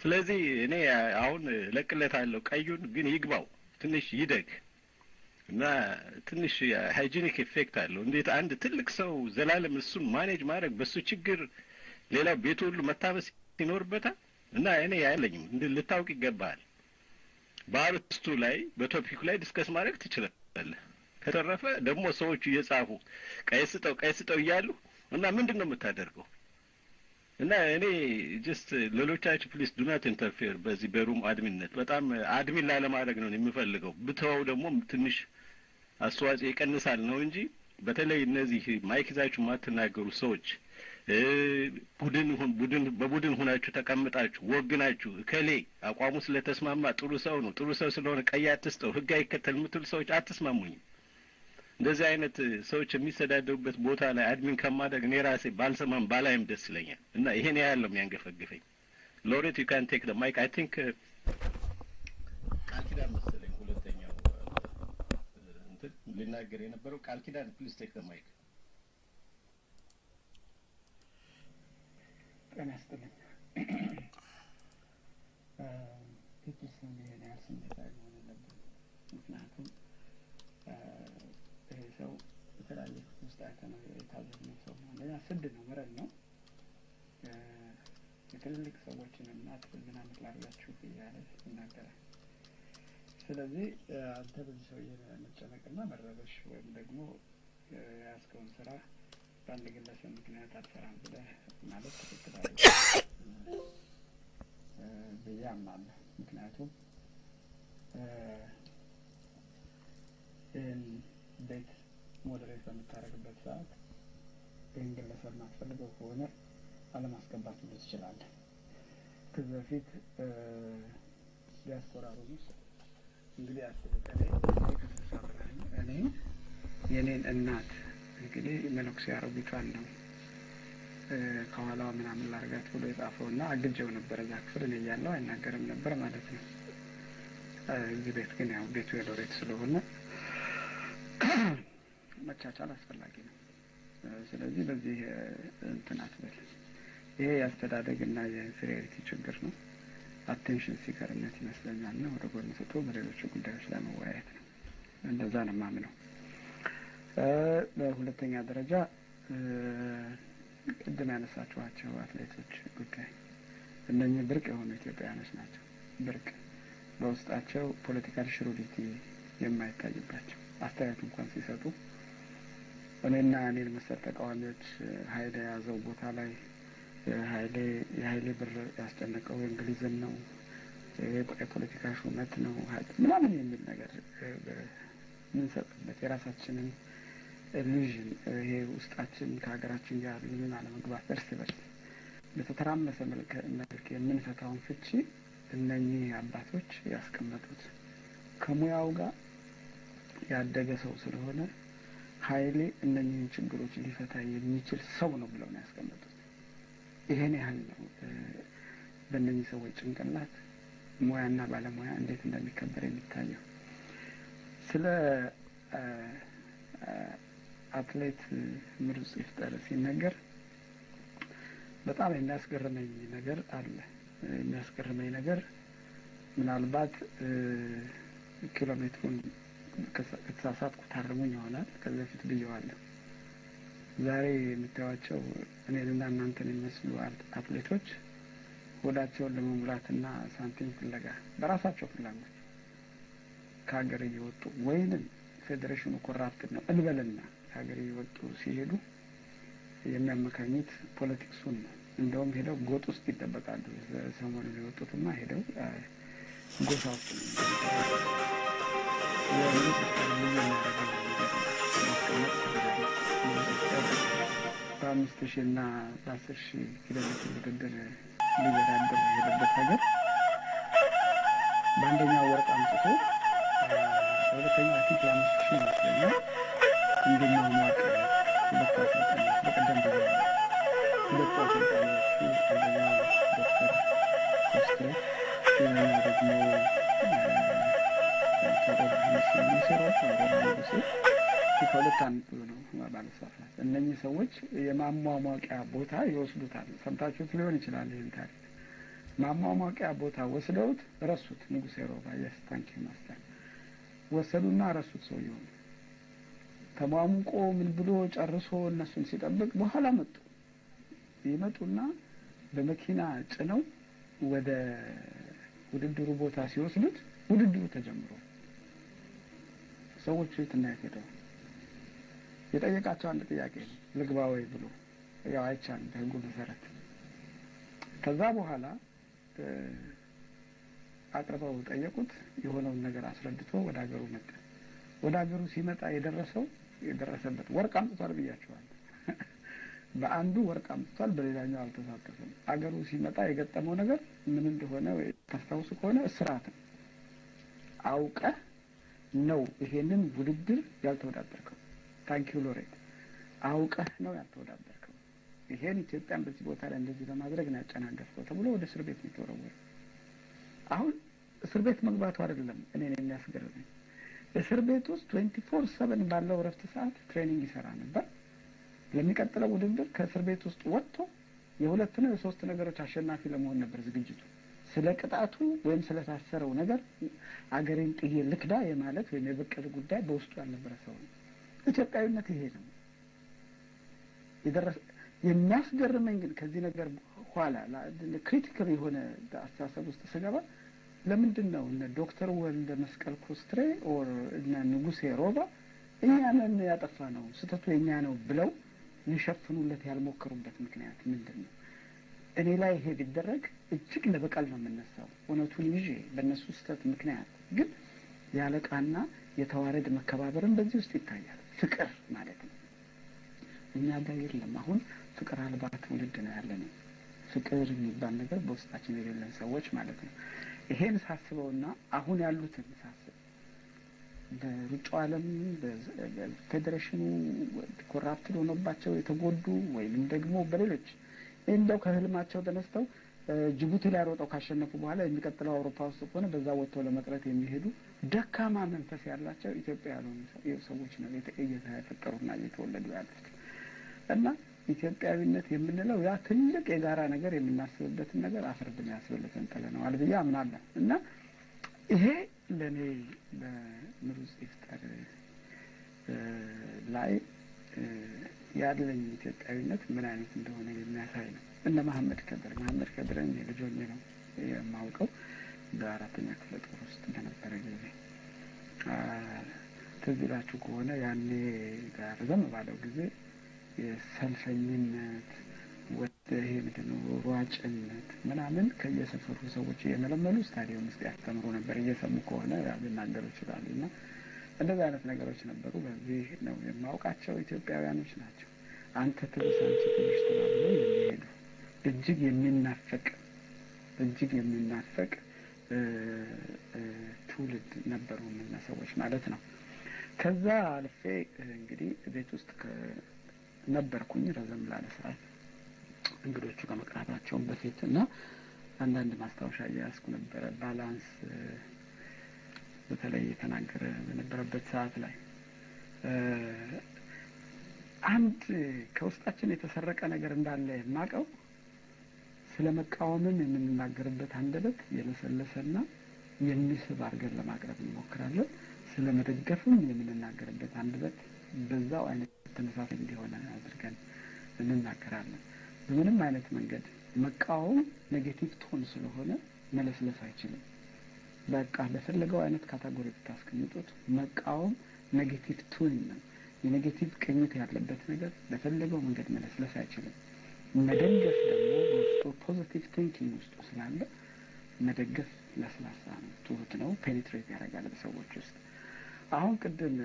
ስለዚህ እኔ አሁን እለቅለታለሁ ቀዩን፣ ግን ይግባው፣ ትንሽ ይደግ እና ትንሽ hygienic effect አለው። እንዴት አንድ ትልቅ ሰው ዘላለም እሱን manage ማድረግ፣ በሱ ችግር ሌላው ቤቱ ሁሉ መታበስ ይኖርበታል። እና እኔ ያለኝም ልታውቅ ይገባል። በአርስቱ ላይ፣ በ topic ኡ ላይ discuss ማድረግ ትችላለህ። ከተረፈ ደግሞ ሰዎቹ እየጻፉ ቀይ ስጠው፣ ቀይ ስጠው እያሉ እና ምንድን ነው የምታደርገው? እና እኔ just ሌሎቻችሁ please do not interfere በዚህ በ room admin ነት። በጣም admin ላለማድረግ ነው የምፈልገው። ብተወው ደግሞ ትንሽ አስተዋጽኦ ይቀንሳል ነው እንጂ በተለይ እነዚህ mic ይዛችሁ የማትናገሩ ሰዎች፣ ቡድን ቡድን በቡድን ሁናችሁ ተቀምጣችሁ ወግናችሁ እከሌ አቋሙ ስለተስማማ ጥሩ ሰው ነው፣ ጥሩ ሰው ስለሆነ ቀይ አትስጠው፣ ህግ አይከተል የምትሉ ሰዎች አትስማሙኝም። እንደዚህ አይነት ሰዎች የሚሰዳደሩበት ቦታ ላይ admin ከማድረግ እኔ ራሴ ባልሰማም ባላይም ደስ ይለኛል። እና ይሄን ያህል ነው የሚያንገፈግፈኝ። ሎሬት፣ you can take the mic. I think ቃል ኪዳን መሰለኝ ሁለተኛው እንትን ሊናገር የነበረው። ቃል ኪዳን፣ please take the mic። ጤና ይስጥልኝ። ፒፕልስን ይሄን ያህል ስሜታዊ መሆን የለብንም። ምክንያቱም ይሄ ሰው በተለያየ ክፍል ውስጥ አይተነው የታዘብነው ሰው ነው። አንደኛ ስድ ነው፣ መረን ነው። የትልልቅ ሰዎችን እናት ምናምን ላድርጋችሁ እያለ ይናገራል። ስለዚህ አንተ በዚህ ሰውዬ መጨነቅና መረበሽ ወይም ደግሞ የያዝከውን ስራ በአንድ ግለሰብ ምክንያት አልሰራም ብለህ ማለት ትክክል አይደለም ብዬ አምናለሁ። ምክንያቱም ይህን ቤት moderate በምታደርግበት ሰዓት ይህን ግለሰብ ማትፈልገው ከሆነ አለማስገባት ሁሉ ትችላለህ። ከዚህ በፊት ዲያስፖራ room ውስጥ እንግዲህ አስቡት፣ እኔ ከ60 በላይ፣ እኔ የእኔን እናት እንግዲህ መነኩሴ አሮጊቷን ነው ከኋላዋ ምናምን ላርጋት ብሎ የጻፈው እና አግጀው ነበር። እዛ ክፍል እኔ እያለሁ አይናገርም ነበር ማለት ነው። እዚህ ቤት ግን ያው ቤቱ የሎሬት ስለሆነ መቻቻል አስፈላጊ ነው። ስለዚህ በዚህ እንትን አትበል። ይሄ የአስተዳደግ እና የ inferiority ችግር ነው። Attention seeker ነት ይመስለኛል እና ወደ ጎን ስቶ በሌሎቹ ጉዳዮች ላይ መወያየት ነው። እንደዛ ነው የማምነው። በሁለተኛ ደረጃ ቅድም ያነሳችኋቸው አትሌቶች ጉዳይ፣ እነኚህ ብርቅ የሆኑ ኢትዮጵያውያኖች ናቸው። ብርቅ፣ በውስጣቸው political shrewdity የማይታይባቸው፣ አስተያየት እንኳን ሲሰጡ እኔና እኔን መሰል ተቃዋሚዎች ሀይል የያዘው ቦታ ላይ ሀይሌ የሀይሌ ብር ያስጨነቀው እንግሊዝን ነው፣ የፖለቲካ ሹመት ነው ምናምን የሚል ነገር የምንሰጥበት የራሳችንን Illusion ይሄ ውስጣችን ከሀገራችን ጋር ያለንን አለመግባት እርስ በርስ በተተራመሰ መልክ የምንፈታውን ፍቺ እነኚህ አባቶች ያስቀመጡት ከሙያው ጋር ያደገ ሰው ስለሆነ ኃይሌ እነኚህን ችግሮች ሊፈታ የሚችል ሰው ነው ብለው ነው ያስቀመጡት። ይሄን ያህል ነው በእነኚህ ሰዎች ጭንቅላት ሙያና ባለሙያ እንዴት እንደሚከበር የሚታየው። ስለ አትሌት ምሩጽ ይፍጠር ሲነገር በጣም የሚያስገርመኝ ነገር አለ። የሚያስገርመኝ ነገር ምናልባት ኪሎ ሜትሩን ከተሳሳትኩ ታርሙኝ ይሆናል። ከዚህ በፊት ብየዋለሁ። ዛሬ የምታዩዋቸው እኔንና እናንተን የሚመስሉ አትሌቶች ሆዳቸውን ለመሙላትና ሳንቲም ፍለጋ በራሳቸው ፍላጎት ከሀገር እየወጡ ወይንም ፌዴሬሽኑ corrupt ነው እንበልና ከሀገር እየወጡ ሲሄዱ የሚያመካኙት politics ኡን ነው። እንደውም ሄደው ጎጥ ውስጥ ይደበቃሉ። ሰሞኑን የወጡትማ ሄደው ጎሳ ውስጥ ነው በ5,000 እና በ10,000 ኪሎ ሜትር ውድድር ሊወዳደር የሄደበት ሀገር በአንደኛው ወርቅ አምጥቶ በሁለተኛው I think ለ5,000 ይመስለኛል እንዲሟሟቅ ሁለቱ አሰልጣኞች በቀደም ብያለሁ። ሁለቱ አሰልጣኞቹ አንደኛው ዶክተር ኮስትሬ ሌላኛው ደግሞ ንጉሴ ከሁለት አንዱ ነው ባለሳሳት። እነኚህ ሰዎች የማሟሟቂያ ቦታ ይወስዱታል። ሰምታችሁት ሊሆን ይችላል ይህን ታሪክ። ማሟሟቂያ ቦታ ወስደውት ረሱት። ንጉሴ ሮባ yes, thank you master ወሰዱና ረሱት። ሰውየውን ተሟሙቆ ምን ብሎ ጨርሶ እነሱን ሲጠብቅ በኋላ መጡ። ይመጡና በመኪና ጭነው ወደ ውድድሩ ቦታ ሲወስዱት ውድድሩ ተጀምሯል። ሰዎቹ የትና የት ሄደዋል? የጠየቃቸው አንድ ጥያቄ ነው፣ ልግባ ወይ ብሎ። ያው አይቻልም በህጉ መሰረት። ከዛ በኋላ አቅርበው ጠየቁት። የሆነውን ነገር አስረድቶ ወደ ሀገሩ መጣ። ወደ ሀገሩ ሲመጣ የደረሰበት ወርቅ አምጥቷል ብያቸዋለሁ። በአንዱ ወርቅ አምጥቷል፣ በሌላኛው አልተሳተፈም። አገሩ ሲመጣ የገጠመው ነገር ምን እንደሆነ ታስታውሱ ከሆነ እስራት ነው። አውቀህ ነው ይሄንን ውድድር ያልተወዳደርከው። Thank you ሎሬት። አውቀህ ነው ያልተወዳደርከው። ይሄን ኢትዮጵያን በዚህ ቦታ ላይ እንደዚህ ለማድረግ ነው ያጨናገፍከው ተብሎ ወደ እስር ቤት ነው የተወረወረው። አሁን እስር ቤት መግባቱ አይደለም እኔን የሚያስገርመኝ። እስር ቤት ውስጥ 24/7 ባለው እረፍት ሰዓት training ይሰራ ነበር። ለሚቀጥለው ውድድር ከእስር ቤት ውስጥ ወጥቶ የሁለት ነው የሶስት ነገሮች አሸናፊ ለመሆን ነበር ዝግጅቱ። ስለ ቅጣቱ ወይም ስለታሰረው ነገር አገሬን ጥዬ ልክዳ የማለት ወይም የበቀል ጉዳይ በውስጡ ያልነበረ ሰው ነው። ኢትዮጵያዊነት ይሄ ነው። የሚያስገርመኝ ግን ከዚህ ነገር ኋላ critical የሆነ አስተሳሰብ ውስጥ ስገባ ለምንድን ነው እነ ዶክተር ወልደ መስቀል ኮስትሬ or እነ ንጉሴ ሮባ እኛ ነን ያጠፋነው ስህተቱ የኛ ነው ብለው ሊሸፍኑለት ያልሞከሩበት ምክንያት ምንድን ነው? እኔ ላይ ይሄ ቢደረግ እጅግ ለበቀል ነው የምነሳው፣ እውነቱን ይዤ በእነሱ ስህተት ምክንያት። ግን የአለቃና የተዋረድ መከባበርን በዚህ ውስጥ ይታያል። ፍቅር ማለት ነው። እኛ ጋር የለም። አሁን ፍቅር አልባ ትውልድ ነው ያለነው። ፍቅር የሚባል ነገር በውስጣችን የሌለን ሰዎች ማለት ነው። ይሄን ሳስበውና አሁን ያሉትን ሳስብ በሩጫው ዓለም በፌዴሬሽኑ corrupt ሆኖባቸው የተጎዱ ወይም ደግሞ በሌሎች እንደው ከህልማቸው ተነስተው ጅቡቲ ላይ ሮጠው ካሸነፉ በኋላ የሚቀጥለው አውሮፓ ውስጥ ከሆነ በዛ ወጥተው ለመቅረት የሚሄዱ ደካማ መንፈስ ያላቸው ኢትዮጵያ ያልሆኑ ሰዎች ነው እየተፈጠሩና እየተወለዱ ያሉት። እና ኢትዮጵያዊነት የምንለው ያ ትልቅ የጋራ ነገር የምናስብበትን ነገር አፈር ብናስብለትን ጥለነዋል ብዬ አምናለሁ። እና ይሄ ለእኔ በምሩጽ ይፍጠር ላይ ያለኝ ኢትዮጵያዊነት ምን አይነት እንደሆነ የሚያሳይ ነው። እነ መሀመድ ከድር መሀመድ ከድርን ልጅ ሆኜ ነው የማውቀው በአራተኛ ክፍለ ጦር ውስጥ በነበረ ጊዜ። ትዝ ይላችሁ ከሆነ ያኔ ረዘም ባለው ጊዜ የሰልፈኝነት ወደ ይሄ ምንድን ነው ሯጭነት ምናምን ከየሰፈሩ ሰዎች እየመለመሉ ስታዲየም ውስጥ ያስተምሩ ነበር። እየሰሙ ከሆነ ያው ሊናገሩ ይችላሉ። እና እንደዚህ አይነት ነገሮች ነበሩ። በዚህ ነው የማውቃቸው ኢትዮጵያውያኖች ናቸው። አንተ ትብስ አንቺ ትብሽ ተባብለው የሚሄዱ እጅግ የሚናፈቅ ትውልድ ነበሩ እነዛ ሰዎች ማለት ነው። ከዛ አልፌ እንግዲህ ቤት ውስጥ ነበርኩኝ ረዘም ላለ ሰዓት እንግዶቹ ከመቅረባቸውም በፊት እና አንዳንድ ማስታወሻ እየያዝኩ ነበረ። ባላንስ በተለይ የተናገረ በነበረበት ሰዓት ላይ አንድ ከውስጣችን የተሰረቀ ነገር እንዳለ የማውቀው፣ ስለ መቃወምም የምንናገርበት አንደበት የለሰለሰና የሚስብ አድርገን ለማቅረብ እንሞክራለን። ስለ መደገፍም የምንናገርበት አንደበት በዛው አይነት ተመሳሳይ እንዲሆነ አድርገን እንናገራለን። በምንም አይነት መንገድ መቃወም negative tone ስለሆነ መለስለስ አይችልም። በቃ በፈለገው አይነት category ብታስቀምጡት መቃወም negative tone ነው። የ negative ቅኝት ያለበት ነገር በፈለገው መንገድ መለስለስ አይችልም። መደገፍ ደግሞ በውስጡ positive thinking ውስጡ ስላለ መደገፍ ለስላሳ ነው፣ ትሁት ነው፣ penetrate ያደርጋል በሰዎች ውስጥ። አሁን ቅድም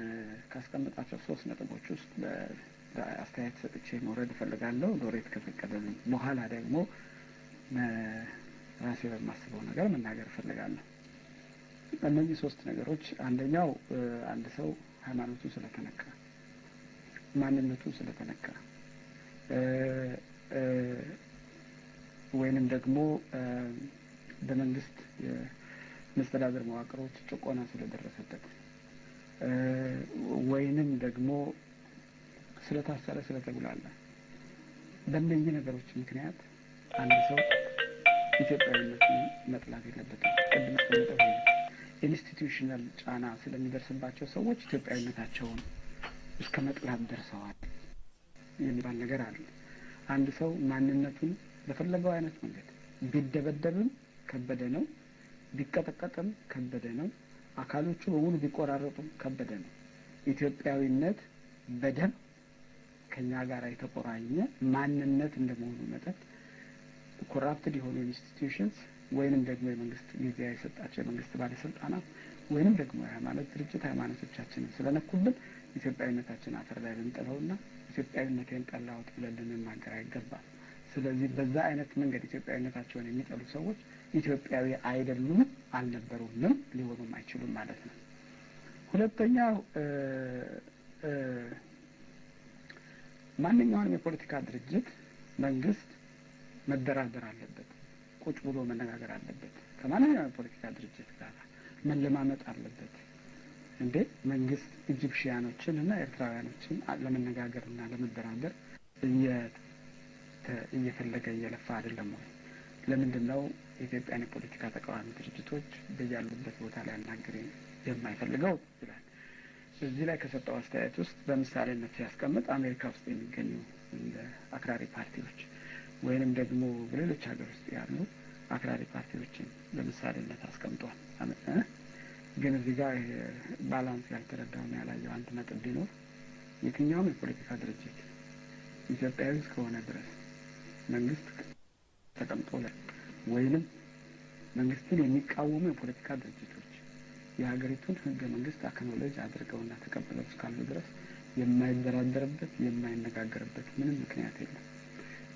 ካስቀመጣቸው ሶስት ነጥቦች ውስጥ በአስተያየት ሰጥቼ መውረድ እፈልጋለሁ። ሎሬት ከፈቀደልኝ በኋላ ደግሞ ራሴ በማስበው ነገር መናገር እፈልጋለሁ። እነዚህ ሶስት ነገሮች፣ አንደኛው አንድ ሰው ሃይማኖቱ ስለተነካ፣ ማንነቱ ስለተነካ ወይንም ደግሞ በመንግስት የመስተዳደር መዋቅሮች ጭቆና ስለደረሰበት ወይንም ደግሞ ስለታሰረ፣ ስለተጉላላ፣ በእነዚህ ነገሮች ምክንያት አንድ ሰው ኢትዮጵያዊነትን መጥላት የለበትም። ቅድም አስቀምጠው institutional ጫና ስለሚደርስባቸው ሰዎች ኢትዮጵያዊነታቸውን እስከ መጥላት ደርሰዋል የሚባል ነገር አለ። አንድ ሰው ማንነቱን በፈለገው አይነት መንገድ ቢደበደብም ከበደ ነው፣ ቢቀጠቀጥም ከበደ ነው፣ አካሎቹ በሙሉ ቢቆራረጡም ከበደ ነው። ኢትዮጵያዊነት በደም ከኛ ጋር የተቆራኘ ማንነት እንደመሆኑ መጠን corrupted የሆኑ institutions ወይንም ደግሞ የመንግስት ጊዜ የሰጣቸው የመንግስት ባለስልጣናት ወይንም ደግሞ የሃይማኖት ድርጅት ሃይማኖቶቻችንን ስለነኩብን ኢትዮጵያዊነታችን አፈር ላይ ልንጥለውና ኢትዮጵያዊነቴን ጠላሁት ብለን ልንናገር አይገባም። ስለዚህ በዛ አይነት መንገድ ኢትዮጵያዊነታቸውን የሚጠሉ ሰዎች ኢትዮጵያዊ አይደሉም፣ አልነበሩምም፣ ሊሆኑም አይችሉም ማለት ነው። ሁለተኛው፣ ማንኛውንም የፖለቲካ ድርጅት መንግስት መደራደር አለበት፣ ቁጭ ብሎ መነጋገር አለበት። ከማንኛውም የፖለቲካ ድርጅት ጋር መለማመጥ አለበት። እንዴ፣ መንግስት ኢጂፕሽያኖችን እና ኤርትራውያኖችን ለመነጋገር እና ለመደራደር እየፈለገ እየለፋ አይደለም ወይ? ለምንድን ነው የኢትዮጵያን የፖለቲካ ተቃዋሚ ድርጅቶች በያሉበት ቦታ ሊያናግር የማይፈልገው ይላል። እዚህ ላይ ከሰጠው አስተያየት ውስጥ በምሳሌነት ሲያስቀምጥ አሜሪካ ውስጥ የሚገኙ እንደ አክራሪ ፓርቲዎች ወይንም ደግሞ በሌሎች ሀገር ውስጥ ያሉ አክራሪ ፓርቲዎችን በምሳሌነት አስቀምጧል። ግን እዚህ ጋር ባላንስ ያልተረዳውን ያላየው አንድ ነጥብ ቢኖር፣ የትኛውም የፖለቲካ ድርጅት ኢትዮጵያዊ እስከሆነ ድረስ መንግስት ተቀምጦ ወይንም መንግስትን የሚቃወሙ የፖለቲካ ድርጅቶች የሀገሪቱን ህገ መንግስት acknowledge አድርገውና ተቀብለው እስካሉ ድረስ የማይደራደርበት፣ የማይነጋገርበት ምንም ምክንያት የለም።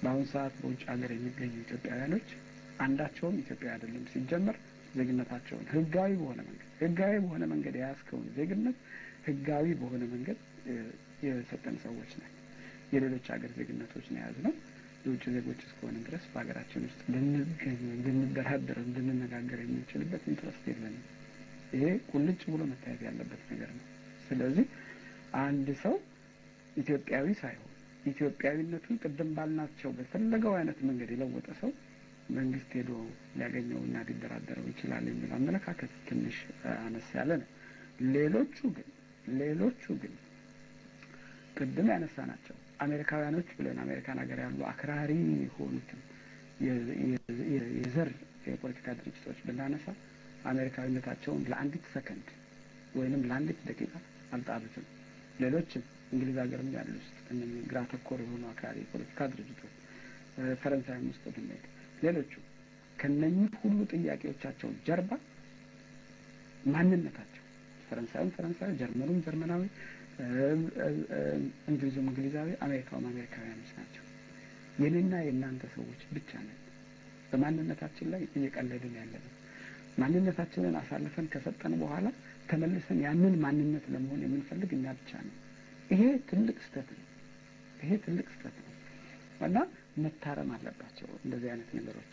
በአሁኑ ሰዓት በውጭ ሀገር የሚገኙ ኢትዮጵያውያኖች አንዳቸውም ኢትዮጵያዊ አይደለም። ሲጀመር ዜግነታቸውን ህጋዊ በሆነ መንገድ የያዝከውን ዜግነት ህጋዊ በሆነ መንገድ የሰጠን ሰዎች ነን። የሌሎች ሀገር ዜግነቶች ነው የያዝነው። የውጭ ዜጎች እስከሆነ ድረስ በሀገራችን ውስጥ ልንገኝ፣ ልንደራደር፣ ልንነጋገር የምንችልበት interest የለንም። ይሄ ቁልጭ ብሎ መታየት ያለበት ነገር ነው። ስለዚህ አንድ ሰው ኢትዮጵያዊ ሳይሆን ኢትዮጵያዊነቱን ቅድም ባልናቸው በፈለገው አይነት መንገድ የለወጠ ሰው መንግስት ሄዶ ሊያገኘውና ሊደራደረው ይችላል የሚል አመለካከት ትንሽ አነስ ያለ ነው። ሌሎቹ ግን ቅድም ያነሳናቸው አሜሪካውያኖች ብለን አሜሪካን ሀገር ያሉ አክራሪ የሆኑትን የዘር የፖለቲካ ድርጅቶች ብናነሳ አሜሪካዊነታቸውን ለአንዲት ሰከንድ ወይንም ለአንዲት ደቂቃ አልጣሉትም። ሌሎችም እንግሊዝ ሀገርም ያሉ ውስጥ እነዚህ ግራ ተኮር የሆኑ አክራሪ የፖለቲካ ድርጅቶች፣ ፈረንሳይም ውስጥ ብንሄድ ሌሎቹ ከነኚህ ሁሉ ጥያቄዎቻቸው ጀርባ ማንነታቸው ፈረንሳዩም ፈረንሳዊ፣ ጀርመኑም ጀርመናዊ፣ እንግሊዙም እንግሊዛዊ፣ አሜሪካውም አሜሪካውያኖች ናቸው። የኔና የእናንተ ሰዎች ብቻ ነን በማንነታችን ላይ እየቀለድን ያለነው። ማንነታችንን አሳልፈን ከሰጠን በኋላ ተመልሰን ያንን ማንነት ለመሆን የምንፈልግ እኛ ብቻ ነው። ይሄ ትልቅ ስህተት ነው። ይሄ ትልቅ ስህተት ነው እና መታረም አለባቸው እንደዚህ አይነት ነገሮች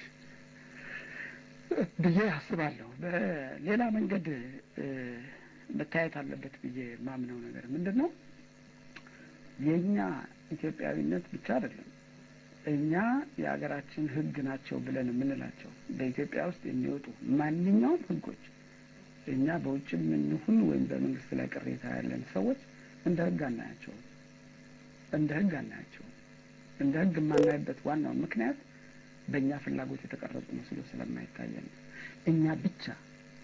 ብዬ አስባለሁ። በሌላ መንገድ መታየት አለበት ብዬ ማምነው ነገር ምንድን ነው? የእኛ ኢትዮጵያዊነት ብቻ አይደለም። እኛ የሀገራችን ሕግ ናቸው ብለን የምንላቸው በኢትዮጵያ ውስጥ የሚወጡ ማንኛውም ሕጎች እኛ በውጭ የምንሁን ወይም በመንግስት ላይ ቅሬታ ያለን ሰዎች እንደ ሕግ አናያቸውም። እንደ ሕግ አናያቸውም። እንደ ሕግ የማናይበት ዋናው ምክንያት በእኛ ፍላጎት የተቀረጹ መስሎ ስለማይታየን ነው። እኛ ብቻ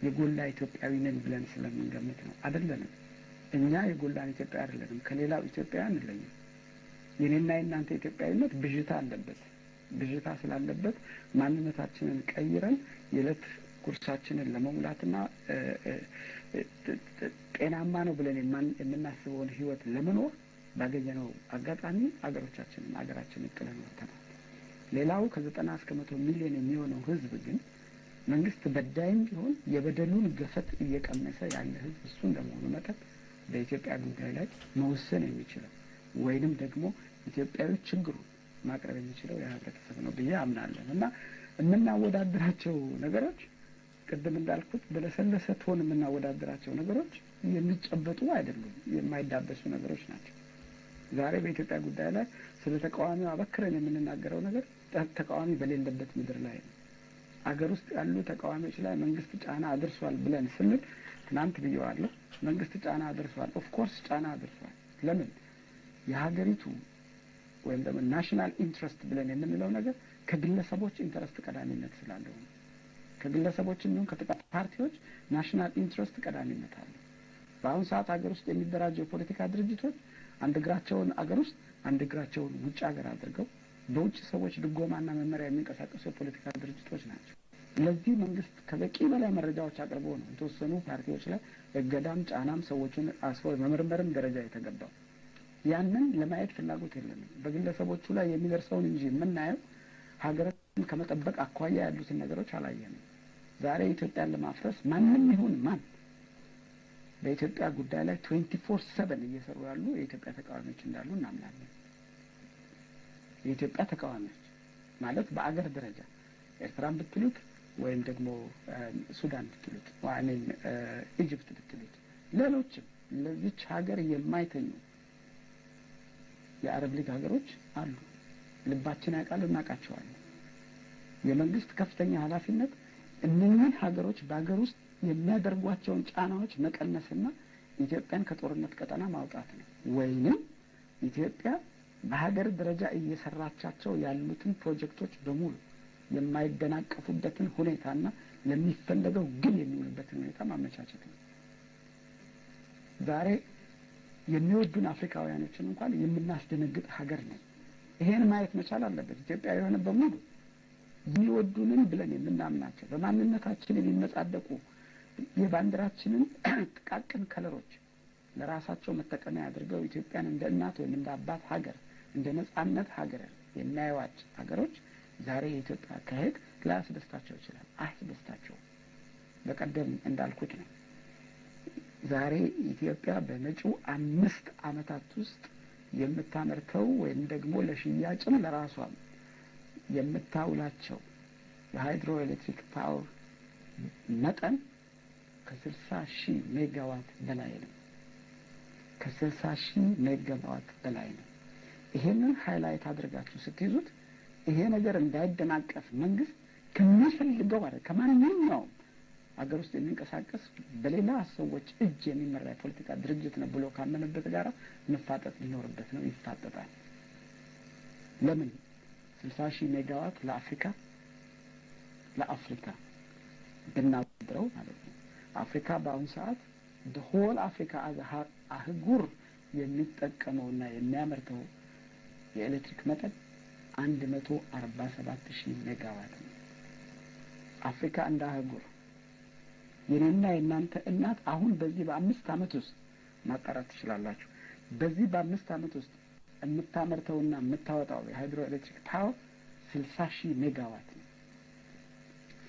የጎላ ኢትዮጵያዊ ነን ብለን ስለምንገምት ነው። አይደለንም። እኛ የጎላን ኢትዮጵያ አይደለንም። ከሌላው ኢትዮጵያ አንለይም። የኔና የእናንተ ኢትዮጵያዊነት ብዥታ አለበት። ብዥታ ስላለበት ማንነታችንን ቀይረን የዕለት ጉርሳችንን ለመሙላትና ጤናማ ነው ብለን የምናስበውን ህይወት ለመኖር ባገኘነው አጋጣሚ አገሮቻችንን አገራችንን ጥለን ወጥተናል። ሌላው ከ90 እስከ 100 ሚሊዮን የሚሆነው ህዝብ ግን መንግስት በዳይም ቢሆን የበደሉን ገፈት እየቀመሰ ያለ ህዝብ እሱ እንደመሆኑ መጠን በኢትዮጵያ ጉዳይ ላይ መወሰን የሚችለው ወይንም ደግሞ ኢትዮጵያዊ ችግሩን ማቅረብ የሚችለው የህብረተሰብ ነው ብዬ አምናለሁ። እና የምናወዳድራቸው ነገሮች፣ ቅድም እንዳልኩት በለሰለሰ tone የምናወዳድራቸው ነገሮች የሚጨበጡ አይደሉም፣ የማይዳበሱ ነገሮች ናቸው። ዛሬ በኢትዮጵያ ጉዳይ ላይ ስለ ተቃዋሚው አበክረን የምንናገረው ነገር ተቃዋሚ በሌለበት ምድር ላይ ነው። አገር ውስጥ ያሉ ተቃዋሚዎች ላይ መንግስት ጫና አድርሷል ብለን ስንል፣ ትናንት ብየዋለሁ። መንግስት ጫና አድርሷል። Of course ጫና አድርሷል። ለምን? የሀገሪቱ ወይም ደግሞ national interest ብለን የምንለው ነገር ከግለሰቦች interest ቀዳሚነት ስላለው ነው። ከግለሰቦች እንዲሁም ከጥቃት ፓርቲዎች national interest ቀዳሚነት አለው። በአሁኑ ሰዓት ሀገር ውስጥ የሚደራጁ የፖለቲካ ድርጅቶች አንድ እግራቸውን አገር ውስጥ፣ አንድ እግራቸውን ውጭ ሀገር አድርገው በውጭ ሰዎች ድጎማና መመሪያ የሚንቀሳቀሱ የፖለቲካ ድርጅቶች ናቸው። ለዚህ መንግስት ከበቂ በላይ መረጃዎች አቅርቦ ነው የተወሰኑ ፓርቲዎች ላይ እገዳም፣ ጫናም፣ ሰዎችን አስሮ መመርመርም ደረጃ የተገባው። ያንን ለማየት ፍላጎት የለንም። በግለሰቦቹ ላይ የሚደርሰውን እንጂ የምናየው ሀገርን ከመጠበቅ አኳያ ያሉትን ነገሮች አላየንም። ዛሬ ኢትዮጵያን ለማፍረስ ማንም ይሁን ማን በኢትዮጵያ ጉዳይ ላይ 24/7 እየሰሩ ያሉ የኢትዮጵያ ተቃዋሚዎች እንዳሉ እናምናለን። የኢትዮጵያ ተቃዋሚዎች ማለት በአገር ደረጃ ኤርትራን ብትሉት ወይም ደግሞ ሱዳን ብትሉት ወይም Egypt ብትሉት፣ ሌሎችም ለዚች ሀገር የማይተኙ የአረብ ሊግ ሀገሮች አሉ። ልባችን ያውቃል፣ እናውቃቸዋለን። የመንግስት ከፍተኛ ኃላፊነት እነኚህን ሀገሮች በሀገር ውስጥ የሚያደርጓቸውን ጫናዎች መቀነስና ኢትዮጵያን ከጦርነት ቀጠና ማውጣት ነው። ወይንም ኢትዮጵያ በሀገር ደረጃ እየሰራቻቸው ያሉትን ፕሮጀክቶች በሙሉ የማይደናቀፉበትን ሁኔታና ለሚፈለገው ግብ የሚውሉበትን ሁኔታ ማመቻቸት ነው። ዛሬ የሚወዱን አፍሪካውያኖችን እንኳን የምናስደነግጥ ሀገር ነን። ይሄን ማየት መቻል አለበት ኢትዮጵያ የሆነ በሙሉ። የሚወዱንን ብለን የምናምናቸው፣ በማንነታችን የሚመጻደቁ፣ የባንዲራችንን ጥቃቅን color ኦች ለራሳቸው መጠቀሚያ አድርገው ኢትዮጵያን እንደ እናት ወይም እንደ አባት ሀገር፣ እንደ ነጻነት ሀገር የሚያዩዋት ሀገሮች ዛሬ የኢትዮጵያ አካሄድ ላያስደስታቸው ይችላል። አያስደስታቸውም። በቀደም እንዳልኩት ነው። ዛሬ ኢትዮጵያ በመጪው 5 ዓመታት ውስጥ የምታመርተው ወይም ደግሞ ለሽያጭም ለራሷም የምታውላቸው የ hydroelectric power መጠን ከ60,000 ሜጋዋት በላይ ነው። ከ60,000 ሜጋዋት በላይ ነው። ይሄንን highlight አድርጋችሁ ስትይዙት ይሄ ነገር እንዳይደናቀፍ መንግስት ከሚፈልገው አለ ከማንኛውም አገር ውስጥ የሚንቀሳቀስ በሌላ ሰዎች እጅ የሚመራ የፖለቲካ ድርጅት ነው ብሎ ካመነበት ጋር መፋጠጥ ሊኖርበት ነው። ይፋጠጣል። ለምን? 60,000 ሜጋዋት ለአፍሪካ ብናወድረው ማለት ነው። አፍሪካ በአሁኑ ሰዓት whole አፍሪካ አህጉር የሚጠቀመውና የሚያመርተው የኤሌክትሪክ መጠን 147,000 ሜጋዋት ነው። አፍሪካ እንደ አህጉር የኔና የእናንተ እናት አሁን በዚህ በ5 ዓመት ውስጥ ማጣራት ትችላላችሁ። በዚህ በ5 ዓመት ውስጥ የምታመርተውና የምታወጣው የ hydroelectric power 60,000 ሜጋዋት ነው።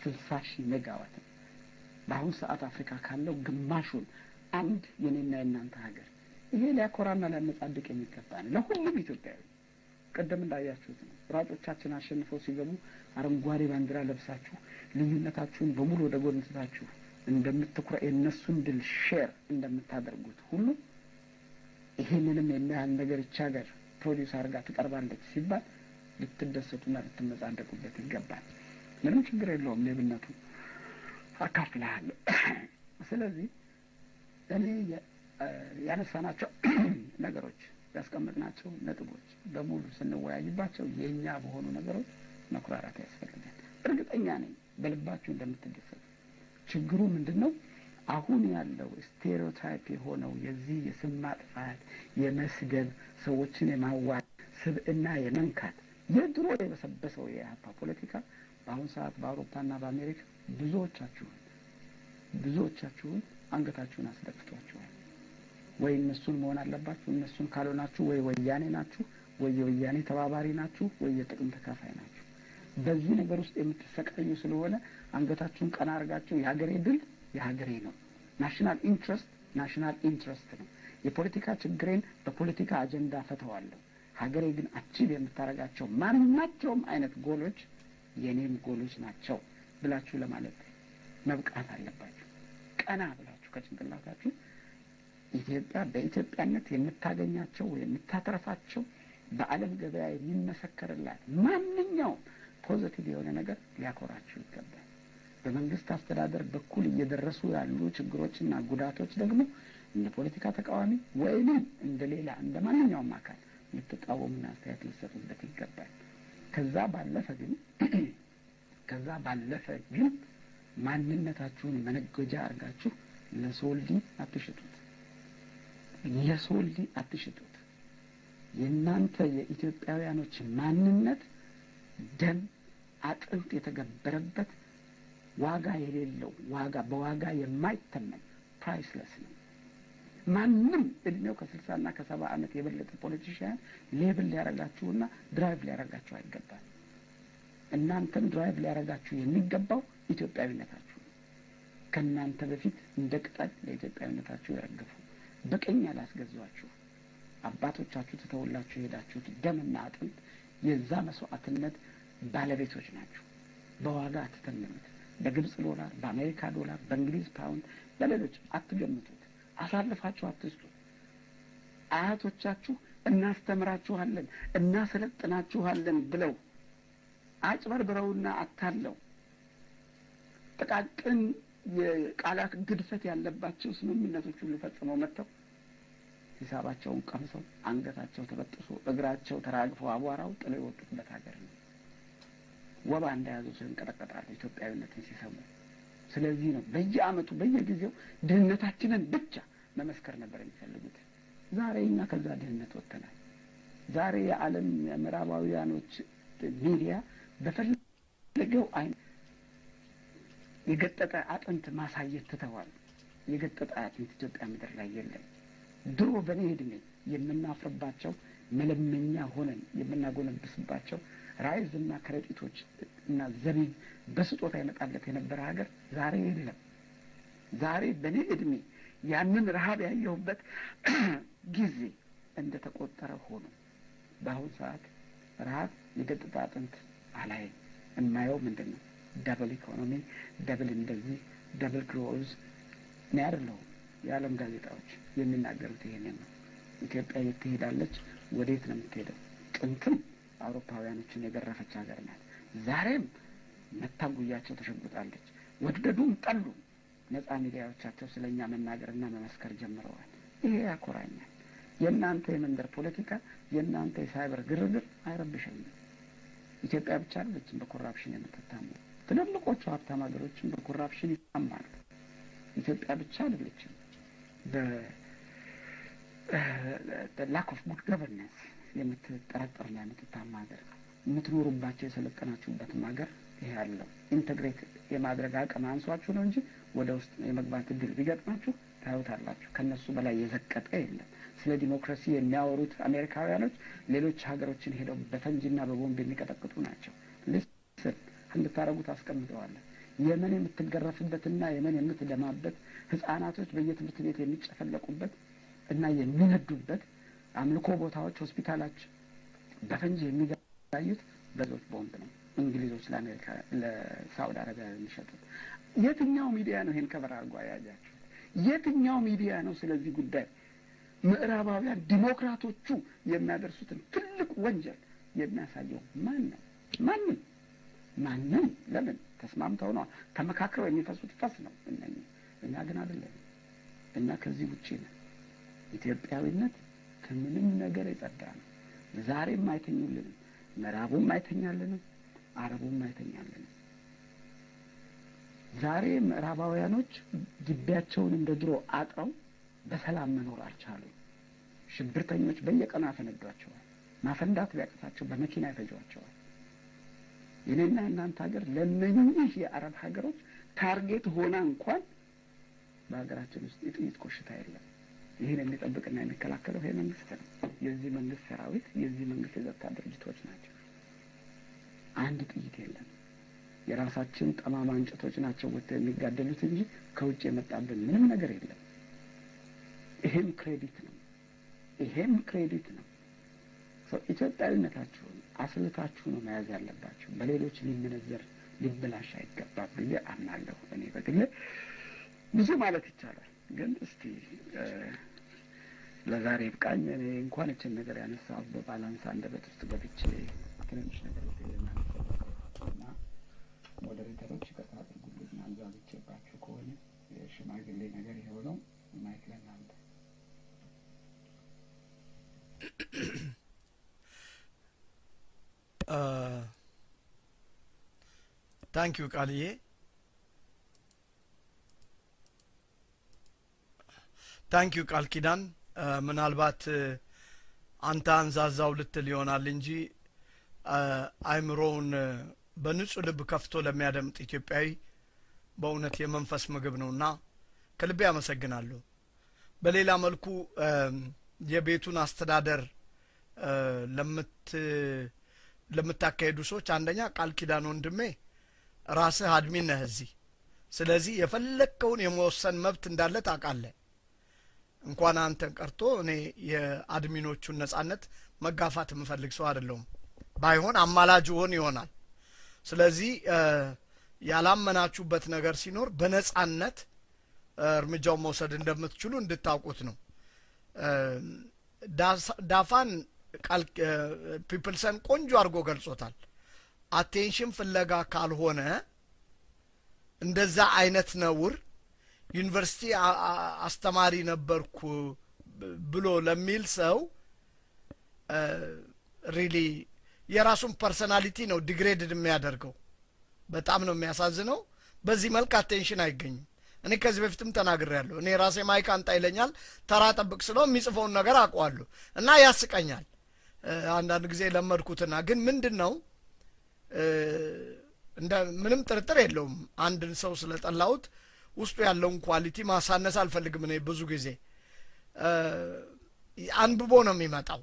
60,000 ሜጋዋት ነው። በአሁን ሰዓት አፍሪካ ካለው ግማሹን አንድ የኔና የእናንተ ሀገር። ይሄ ሊያኮራና ሊያመጻድቅ የሚገባ ነው ለሁሉም ኢትዮጵያዊ። ቀደም እንዳያችሁት ነው። ሯጮቻችን አሸንፈው ሲገቡ አረንጓዴ ባንዲራ ለብሳችሁ ልዩነታችሁን በሙሉ ወደ ጎን ትታችሁ እንደምትኩራ የእነሱን ድል share እንደምታደርጉት ሁሉ ይሄንንም የሚያህል ነገር ይህች ሀገር produce አድርጋ ትቀርባለች ሲባል ልትደሰቱና ልትመጻደቁበት ይገባል። ምንም ችግር የለውም፣ ሌብነቱ አካፍልሃለሁ። ስለዚህ እኔ ያነሳናቸው ነገሮች ያስቀመጥናቸው ነጥቦች በሙሉ ስንወያይባቸው የኛ በሆኑ ነገሮች መኩራራት ያስፈልጋል። እርግጠኛ ነኝ በልባችሁ እንደምትደሰቱ። ችግሩ ምንድነው? አሁን ያለው stereotype የሆነው የዚህ የስም ማጥፋት፣ የመስደብ፣ ሰዎችን የማዋረድ፣ ስብዕና የመንካት የድሮ የበሰበሰው የኢህአፓ ፖለቲካ በአሁን ሰዓት በአውሮፓና በአሜሪካ ብዙዎቻችሁን አንገታችሁን አስደፍቷችኋል። ወይ እነሱን መሆን አለባችሁ፣ እነሱን ካልሆናችሁ ወይ ወያኔ ናችሁ፣ ወይ የወያኔ ተባባሪ ናችሁ፣ ወይ የጥቅም ተካፋይ ናችሁ። በዚህ ነገር ውስጥ የምትሰቃዩ ስለሆነ አንገታችሁን ቀና አድርጋችሁ የሀገሬ ድል የሀገሬ ነው፣ national interest national interest ነው፣ የፖለቲካ ችግሬን በፖለቲካ አጀንዳ ፈተዋለሁ፣ ሀገሬ ግን achieve የምታደርጋቸው ማናቸውም አይነት ጎሎች የኔም ጎሎች ናቸው ብላችሁ ለማለት መብቃት አለባችሁ። ቀና ብላችሁ ከጭንቅላታችሁ ኢትዮጵያ በኢትዮጵያነት የምታገኛቸው የምታተርፋቸው በዓለም ገበያ የሚመሰከርላት ማንኛውም positive የሆነ ነገር ሊያኮራችሁ ይገባል። በመንግስት አስተዳደር በኩል እየደረሱ ያሉ ችግሮችና ጉዳቶች ደግሞ እንደ ፖለቲካ ተቃዋሚ ወይንም እንደ ሌላ እንደ ማንኛውም አካል ልትቃወሙና አስተያየት ልትሰጡበት ይገባል። ከዛ ባለፈ ግን ማንነታችሁን መነገጃ አድርጋችሁ ለሶልዲ አትሽጡት፣ ለሶልዲ አትሽጡት። የእናንተ የኢትዮጵያውያኖች ማንነት ደም አጥንት የተገበረበት ዋጋ የሌለው ዋጋ በዋጋ የማይተመን priceless ነው። ማንም እድሜው ከ60 እና ከ70 ዓመት የበለጠ politician label ሊያረጋችሁና drive ሊያረጋችሁ አይገባም። እናንተን drive ሊያረጋችሁ የሚገባው ኢትዮጵያዊነታችሁ ነው። ከእናንተ በፊት እንደ ቅጠል ለኢትዮጵያዊነታችሁ የረገፉ በቅኝ ያላስገዟችሁ አባቶቻችሁ ትተውላችሁ የሄዳችሁት ደምና አጥንት የዛ መስዋዕትነት ባለቤቶች ናችሁ። በዋጋ አትተምኑት። በግብጽ ዶላር፣ በአሜሪካ ዶላር፣ በእንግሊዝ ፓውንድ፣ በሌሎች አትገምቱት። አሳልፋችሁ አትስጡት። አያቶቻችሁ እናስተምራችኋለን፣ እናሰለጥናችኋለን ብለው አጭበርብረውና አታለው ጥቃቅን የቃላት ግድፈት ያለባቸው ስምምነቶች ሁሉ ፈጽመው መጥተው ሂሳባቸውን ቀምሰው አንገታቸው ተበጥሶ እግራቸው ተራግፎ አቧራው ጥለው የወጡበት ሀገር ነው። ወባ እንደያዘው ሰው ይንቀጠቀጣሉ ኢትዮጵያዊነትን ሲሰሙ። ስለዚህ ነው በየአመቱ በየጊዜው ድህነታችንን ብቻ መመስከር ነበር የሚፈልጉት። ዛሬ እኛ ከዛ ድህነት ወጥተናል። ዛሬ የዓለም የምዕራባውያኖች ሚዲያ በፈለገው አይን የገጠጠ አጥንት ማሳየት ትተዋል። የገጠጠ አጥንት ኢትዮጵያ ምድር ላይ የለም። ድሮ በእኔ እድሜ የምናፍርባቸው መለመኛ ሆነን የምናጎነብስባቸው rice እና ከረጢቶች እና ዘቢብ በስጦታ ይመጣለት የነበረ ሀገር ዛሬ የለም። ዛሬ በእኔ እድሜ ያንን ረሀብ ያየሁበት ጊዜ እንደ ተቆጠረ ሆኖ በአሁን ሰዓት ረሀብ የገጠጠ አጥንት አላይም። የማየው ምንድን ነው? Double economy፣ double እንደዚህ፣ double growth። እኔ አይደለሁም፣ የዓለም ጋዜጣዎች የሚናገሩት ይሄንን ነው። ኢትዮጵያ የት ትሄዳለች? ወዴት ነው የምትሄደው? ጥንትም አውሮፓውያኖችን የገረፈች ሀገር ናት። ዛሬም መታጉያቸው ተሸጉጣለች። ወደዱም ጠሉም ነጻ ሚዲያዎቻቸው ስለ እኛ መናገርና መመስከር ጀምረዋል። ይሄ ያኮራኛል። የእናንተ የመንደር ፖለቲካ፣ የእናንተ የሳይበር ግርግር አይረብሸኝም። ኢትዮጵያ ብቻ አይደለችም በ corruption የምትታሙ። ትልልቆቹ ሀብታም ሀገሮችም በ corruption ይታማሉ። ኢትዮጵያ ብቻ አይደለችም በ lack of good governance የምትጠረጠርና የምትታማ ሀገር። የምትኖሩባቸው የሰለጠናችሁበትም ሀገር ይሄ ያለው integrate የማድረግ አቅም አንሷችሁ ነው እንጂ ወደ ውስጥ የመግባት እድል ቢገጥማችሁ ታዩታላችሁ። ከነሱ በላይ የዘቀጠ የለም። ስለ ዲሞክራሲ የሚያወሩት አሜሪካውያኖች ሌሎች ሀገሮችን ሄደው በፈንጂና በቦምብ የሚቀጠቅጡ ናቸው። Listen እንድታረጉት አስቀምጠዋለሁ። የመን የምትገረፍበትና የመን የምትደማበት፣ ህጻናቶች በየትምህርት ቤት የሚጨፈለቁበት እና የሚነዱበት፣ አምልኮ ቦታዎች፣ ሆስፒታሎች በፈንጂ የሚጋዩት በዞች ቦምብ ነው። እንግሊዞች ለአሜሪካ፣ ለሳውዲ አረቢያ የሚሸጡት። የትኛው ሚዲያ ነው ይሄን cover አድርጎ ያያችሁት? የትኛው ሚዲያ ነው ስለዚህ ጉዳይ ምዕራባውያን ዲሞክራቶቹ የሚያደርሱትን ትልቅ ወንጀል የሚያሳየው? ማን ነው? ማንም፣ ማንም። ለምን? ተስማምተው ነው፣ ተመካክረው የሚፈሱት ፈስ ነው እነኚህ። እኛ ግን አይደለም። እኛ ከዚህ ውጪ ነን። ኢትዮጵያዊነት ከምንም ነገር የጸዳ ነው። ዛሬም አይተኙልንም፣ ምዕራቡም አይተኛልንም፣ አረቡም አይተኛልንም። ዛሬ ምዕራባውያኖች ግቢያቸውን እንደ ድሮ አጥረው በሰላም መኖር አልቻሉም። ሽብርተኞች በየቀኑ ያፈነዷቸዋል። ማፈንዳት ቢያቅታቸው በመኪና ይፈጇቸዋል። የኔና የእናንተ ሀገር ለእነኚህ የአረብ ሀገሮች target ሆና እንኳን በሀገራችን ውስጥ የጥይት ኮሽታ የለም። ይህን የሚጠብቅና የሚከላከለው ይሄ መንግስት ነው። የዚህ መንግስት ሰራዊት፣ የዚህ መንግስት የጸጥታ ድርጅቶች ናቸው። አንድ ጥይት የለም። የራሳችን ጠማማ እንጨቶች ናቸው ወጥተው የሚጋደሉት እንጂ ከውጭ የመጣብን ምንም ነገር የለም። ይሄም credit ነው። ይሄም credit ነው። ኢትዮጵያዊነታችሁን አስልታችሁ ነው መያዝ ያለባችሁ። በሌሎች ሊመነዘር፣ ሊበላሽ አይገባም ብዬ አምናለሁ። እኔ በግሌ ብዙ ማለት ይቻላል፣ ግን እስቲ ለዛሬ ይብቃኝ። እኔ እንኳን እችን ነገር ያነሳሁት በ balance አንደበት ውስጥ ገብቼ ትንንሽ ነገሮች ማለት እና moderator ኦች ይቅርታ አድርጉልኝ፣ አንዛዝቼባችሁ ከሆነ። የሽማግሌ ነገር የሆነው። Mic ለእናንተ። Thank you ቃልዬ፣ thank you ቃል ኪዳን። ምናልባት አንተ አንዛዛው ልትል ይሆናል እንጂ አይምሮውን በንጹህ ልብ ከፍቶ ለሚያደምጥ ኢትዮጵያዊ በእውነት የመንፈስ ምግብ ነውና ከልቤ አመሰግናለሁ። በሌላ መልኩ የቤቱን አስተዳደር ለምታካሄዱ ሰዎች፣ አንደኛ ቃል ኪዳን ወንድሜ ራስህ admin ነህ እዚህ። ስለዚህ የፈለግከውን የመወሰን መብት እንዳለ ታውቃለህ። እንኳን አንተን ቀርቶ እኔ የ admin ኦቹን ነጻነት መጋፋት የምፈልግ ሰው አይደለሁም። ባይሆን አማላጅ ሆን ይሆናል። ስለዚህ ያላመናችሁበት ነገር ሲኖር በነጻነት እርምጃውን መውሰድ እንደምትችሉ እንድታውቁት ነው። ዳፋን ቃል ፒፕልሰን ቆንጆ አድርጎ ገልጾታል። Attention ፍለጋ ካልሆነ እንደዛ አይነት ነውር ዩኒቨርሲቲ አስተማሪ ነበርኩ ብሎ ለሚል ሰው really የራሱን personality ነው degraded የሚያደርገው። በጣም ነው የሚያሳዝነው። በዚህ መልክ attention አይገኝም። እኔ ከዚህ በፊትም ተናግሬያለሁ። እኔ ራሴ mic አንጣ ይለኛል። ተራ ጠብቅ ስለው የሚጽፈውን ነገር አውቀዋለሁ እና ያስቀኛል። አንዳንድ ጊዜ ለመድኩትና ግን ምንድን ነው፣ እንደ ምንም ጥርጥር የለውም አንድን ሰው ስለጠላሁት ውስጡ ያለውን quality ማሳነስ አልፈልግም። እኔ ብዙ ጊዜ አንብቦ ነው የሚመጣው፣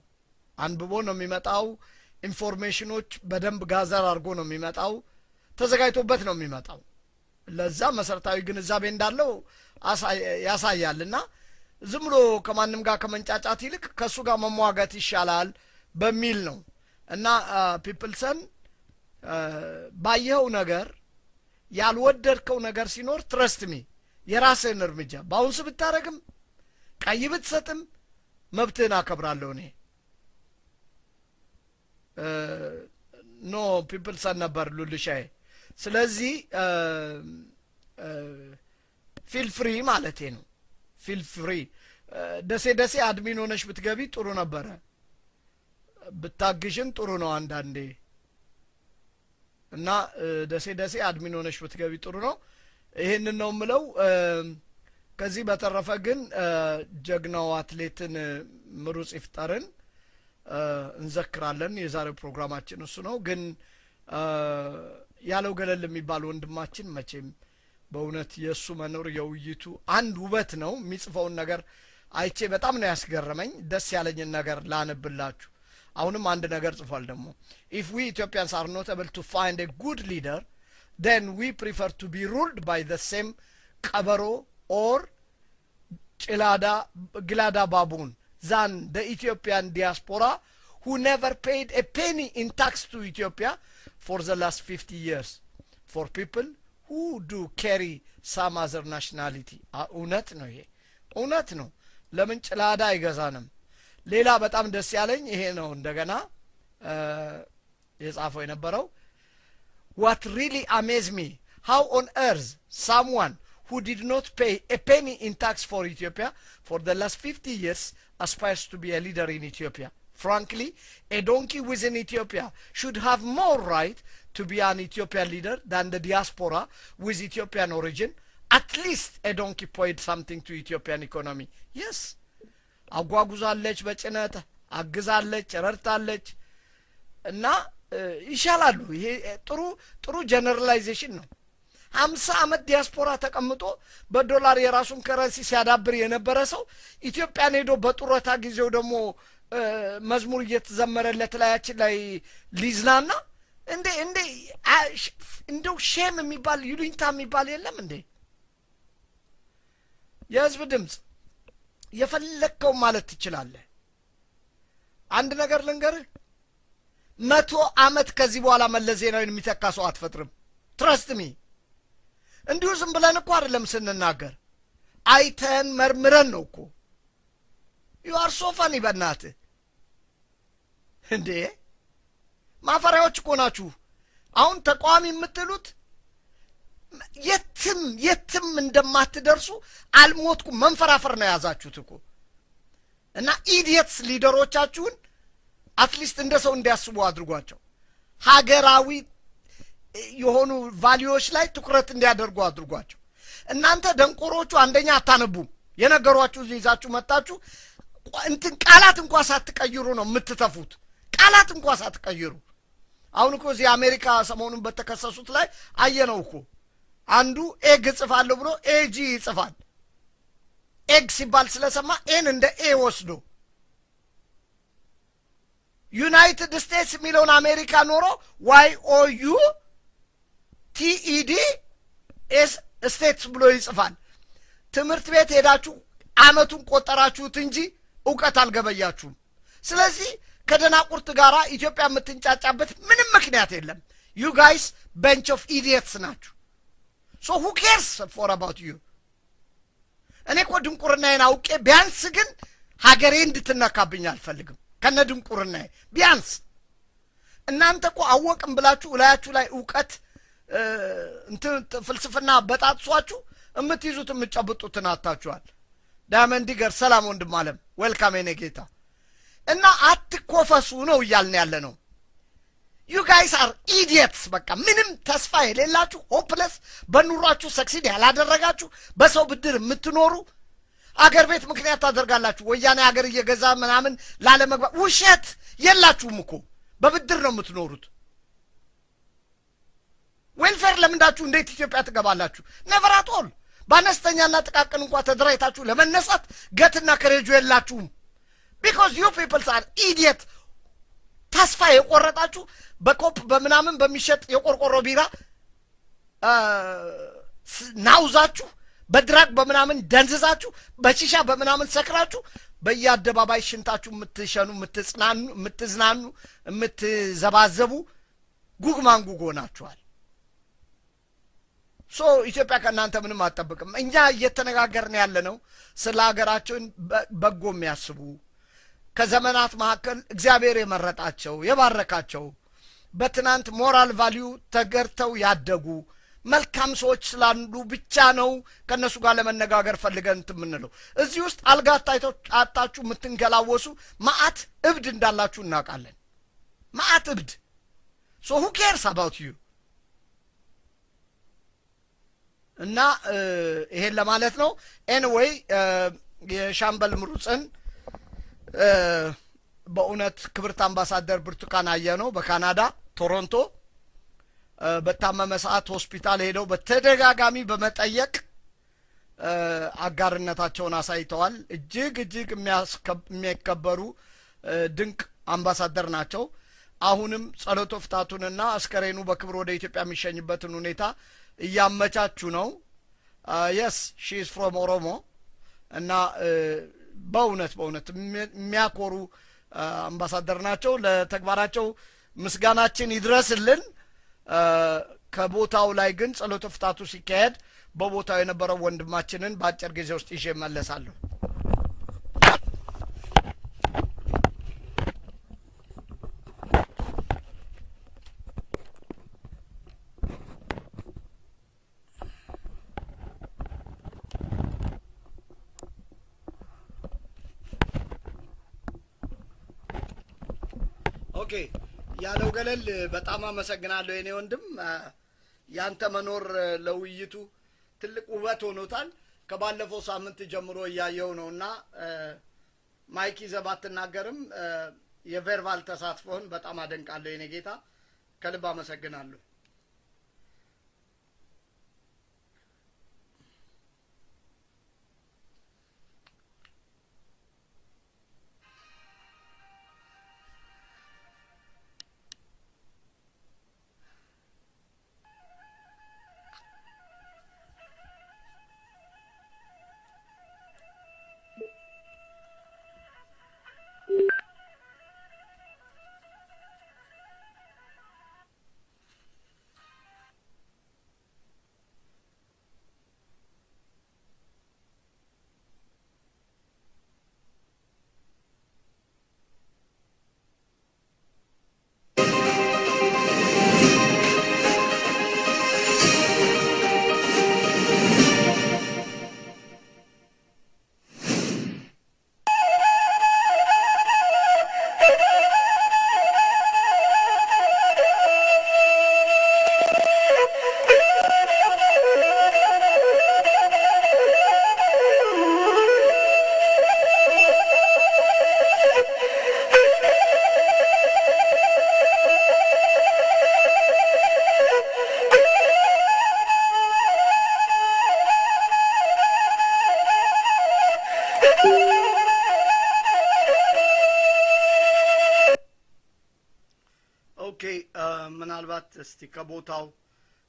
አንብቦ ነው የሚመጣው። Information ኦች በደንብ gather አድርጎ ነው የሚመጣው። ተዘጋጅቶበት ነው የሚመጣው። ለዛ መሰረታዊ ግንዛቤ እንዳለው ያሳያል እና ዝም ብሎ ከማንም ጋር ከመንጫጫት ይልቅ ከእሱ ጋር መሟገት ይሻላል በሚል ነው። እና ፒፕልሰን፣ ባየኸው ነገር ያልወደድከው ነገር ሲኖር trust me የራስህን እርምጃ bounce ብታረግም ቀይ ብትሰጥም መብትህን አከብራለሁ እኔ። No፣ ፒፕልሰን ነበር ሉልሻዬ። ስለዚህ feel free ማለቴ ነው። Feel free። ደሴ ደሴ admin ሆነሽ ብትገቢ ጥሩ ነበረ። ብታግዥን ጥሩ ነው አንዳንዴ እና ደሴ ደሴ admin ሆነሽ ብትገቢ ጥሩ ነው። ይሄንን ነው የምለው። ከዚህ በተረፈ ግን ጀግናው አትሌትን ምሩጽ ይፍጠርን እንዘክራለን። የዛሬው ፕሮግራማችን እሱ ነው። ግን ያለው ገለል የሚባል ወንድማችን መቼም በእውነት የእሱ መኖር የውይይቱ አንድ ውበት ነው። የሚጽፈውን ነገር አይቼ በጣም ነው ያስገረመኝ። ደስ ያለኝን ነገር ላነብላችሁ። አሁንም አንድ ነገር ጽፏል ደግሞ፣ "If we Ethiopians are not able to find a good leader, then we prefer to be ruled by the same ቀበሮ or ጭላዳ ጊላዳ baboon than the Ethiopian diaspora who never paid a penny in tax to Ethiopia for the last 50 years, for people who do carry some other nationality." እውነት ነው፣ ይሄ እውነት ነው። ለምን ጭላዳ አይገዛንም? ሌላ በጣም ደስ ያለኝ ይሄ ነው። እንደገና የጻፈው የነበረው፣ "What really amaze me, how on earth someone who did not pay a penny in tax for Ethiopia for the last 50 years aspires to be a leader in Ethiopia. Frankly, a donkey within Ethiopia should have more right to be an Ethiopian leader than the diaspora with Ethiopian origin. At least a donkey paid something to Ethiopian economy." Yes. አጓጉዛለች፣ በጭነት አግዛለች፣ ረድታለች እና ይሻላሉ። ይሄ ጥሩ ጥሩ generalization ነው። 50 ዓመት ዲያስፖራ ተቀምጦ በዶላር የራሱን currency ሲያዳብር የነበረ ሰው ኢትዮጵያን ሄዶ በጡረታ ጊዜው ደግሞ መዝሙር እየተዘመረለት ላያችን ላይ ሊዝናና እንዴ? እንደው shame የሚባል ይሉኝታ የሚባል የለም እንዴ? የህዝብ ድምፅ፣ የፈለግከው ማለት ትችላለህ። አንድ ነገር ልንገርህ፣ 100 ዓመት ከዚህ በኋላ መለስ ዜናዊን የሚተካ ሰው አትፈጥርም። Trust me። እንዲሁ ዝም ብለን እኮ አይደለም ስንናገር፣ አይተን መርምረን ነው እኮ። You are so funny። በእናትህ እንዴ፣ ማፈሪያዎች እኮ ናችሁ። አሁን ተቃዋሚ የምትሉት የትም የትም እንደማትደርሱ አልሞትኩም መንፈራፈር ነው የያዛችሁት እኮ። እና idiots leader ኦቻችሁን at least እንደ ሰው እንዲያስቡ አድርጓቸው። ሀገራዊ የሆኑ value ዎች ላይ ትኩረት እንዲያደርጉ አድርጓቸው። እናንተ ደንቆሮቹ አንደኛ አታነቡም። የነገሯችሁ ይዛችሁ መጣችሁ። እንትን ቃላት እንኳ ሳትቀይሩ ነው የምትተፉት። ቃላት እንኳ ሳትቀይሩ። አሁን እኮ እዚህ አሜሪካ ሰሞኑን በተከሰሱት ላይ አየነው እኮ። አንዱ egg እጽፋለሁ ብሎ AG ይጽፋል። Egg ሲባል ስለሰማ A ን እንደ A ወስዶ፣ United States የሚለውን አሜሪካ ኖሮ YOUTED S States ብሎ ይጽፋል። ትምህርት ቤት ሄዳችሁ አመቱን ቆጠራችሁት እንጂ እውቀት አልገበያችሁም። ስለዚህ ከደናቁርት ጋር ኢትዮጵያ የምትንጫጫበት ምንም ምክንያት የለም። You guys bunch of idiots ናችሁ። So who cares for about you? እኔ እኮ ድንቁርናዬን አውቄ ቢያንስ ግን ሀገሬ እንድትነካብኝ አልፈልግም። ከነ ድንቁርናዬ ቢያንስ እናንተ እኮ አወቅም ብላችሁ እላያችሁ ላይ እውቀት እንትን ፍልስፍና በጣጥሷችሁ የምትይዙት የምትጨብጡትን አታችኋል። ዳያመንድ ዲገር፣ ሰላም ወንድም አለም፣ welcome የኔ ጌታ። እና አትኮፈሱ ነው እያልን ያለ ነው። You guys are idiots። በቃ ምንም ተስፋ የሌላችሁ፣ hopeless፣ በኑሯችሁ succeed ያላደረጋችሁ፣ በሰው ብድር የምትኖሩ፣ አገር ቤት ምክንያት ታደርጋላችሁ። ወያኔ አገር እየገዛ ምናምን ላለመግባት፣ ውሸት፣ የላችሁም እኮ፣ በብድር ነው የምትኖሩት። Welfare ለምንዳችሁ እንዴት ኢትዮጵያ ትገባላችሁ? Never at all። በአነስተኛና ጥቃቅን እንኳ ተደራጅታችሁ ለመነሳት gut ና courage ኡ የላችሁም። Because you peoples are idiot። ተስፋ የቆረጣችሁ፣ በኮፕ በምናምን በሚሸጥ የቆርቆሮ ቢራ ናውዛችሁ፣ በ drug በምናምን ደንዝዛችሁ፣ በሺሻ በምናምን ሰክራችሁ፣ በየአደባባይ ሽንታችሁ የምትሸኑ፣ የምትጽናኑ፣ የምትዝናኑ፣ የምትዘባዘቡ ጉግ ማንጉግ ሆናችኋል። So ኢትዮጵያ ከእናንተ ምንም አትጠብቅም። እኛ እየተነጋገርን ያለ ነው ስለ ሀገራችን በጎ የሚያስቡ፣ ከዘመናት መካከል እግዚአብሔር የመረጣቸው፣ የባረካቸው፣ በትናንት moral value ተገርተው ያደጉ መልካም ሰዎች ስላሉ ብቻ ነው ከእነሱ ጋር ለመነጋገር ፈልገን እንትን የምንለው። እዚህ ውስጥ አልጋ አጣችሁ የምትንገላወሱ መዓት እብድ እንዳላችሁ እናውቃለን። መዓት እብድ። So who cares about you? እና ይሄን ለማለት ነው። Anyway፣ የሻምበል ምሩፅን በእውነት ክብርት አምባሳደር ብርቱካን አየነው በካናዳ ቶሮንቶ በታመመ ሰዓት ሆስፒታል ሄደው በተደጋጋሚ በመጠየቅ አጋርነታቸውን አሳይተዋል። እጅግ እጅግ የሚያከበሩ ድንቅ አምባሳደር ናቸው። አሁንም ጸሎተ ፍታቱንና አስከሬኑ በክብር ወደ ኢትዮጵያ የሚሸኝበትን ሁኔታ እያመቻቹ ነው። Yes, she is from ኦሮሞ። እና በእውነት በእውነት የሚያኮሩ አምባሳደር ናቸው። ለተግባራቸው ምስጋናችን ይድረስልን። ከቦታው ላይ ግን ጸሎተ ፍታቱ ሲካሄድ በቦታው የነበረው ወንድማችንን በአጭር ጊዜ ውስጥ ይዤ እመለሳለሁ። Okay፣ ያለው ገለል፣ በጣም አመሰግናለሁ የኔ ወንድም። ያንተ መኖር ለውይይቱ ትልቅ ውበት ሆኖታል። ከባለፈው ሳምንት ጀምሮ እያየው ነው እና mic ይዘህ ባትናገርም የ verbal ተሳትፎህን በጣም አደንቃለሁ የኔ ጌታ፣ ከልብ አመሰግናለሁ። Okay፣ ምናልባት እስቲ ከቦታው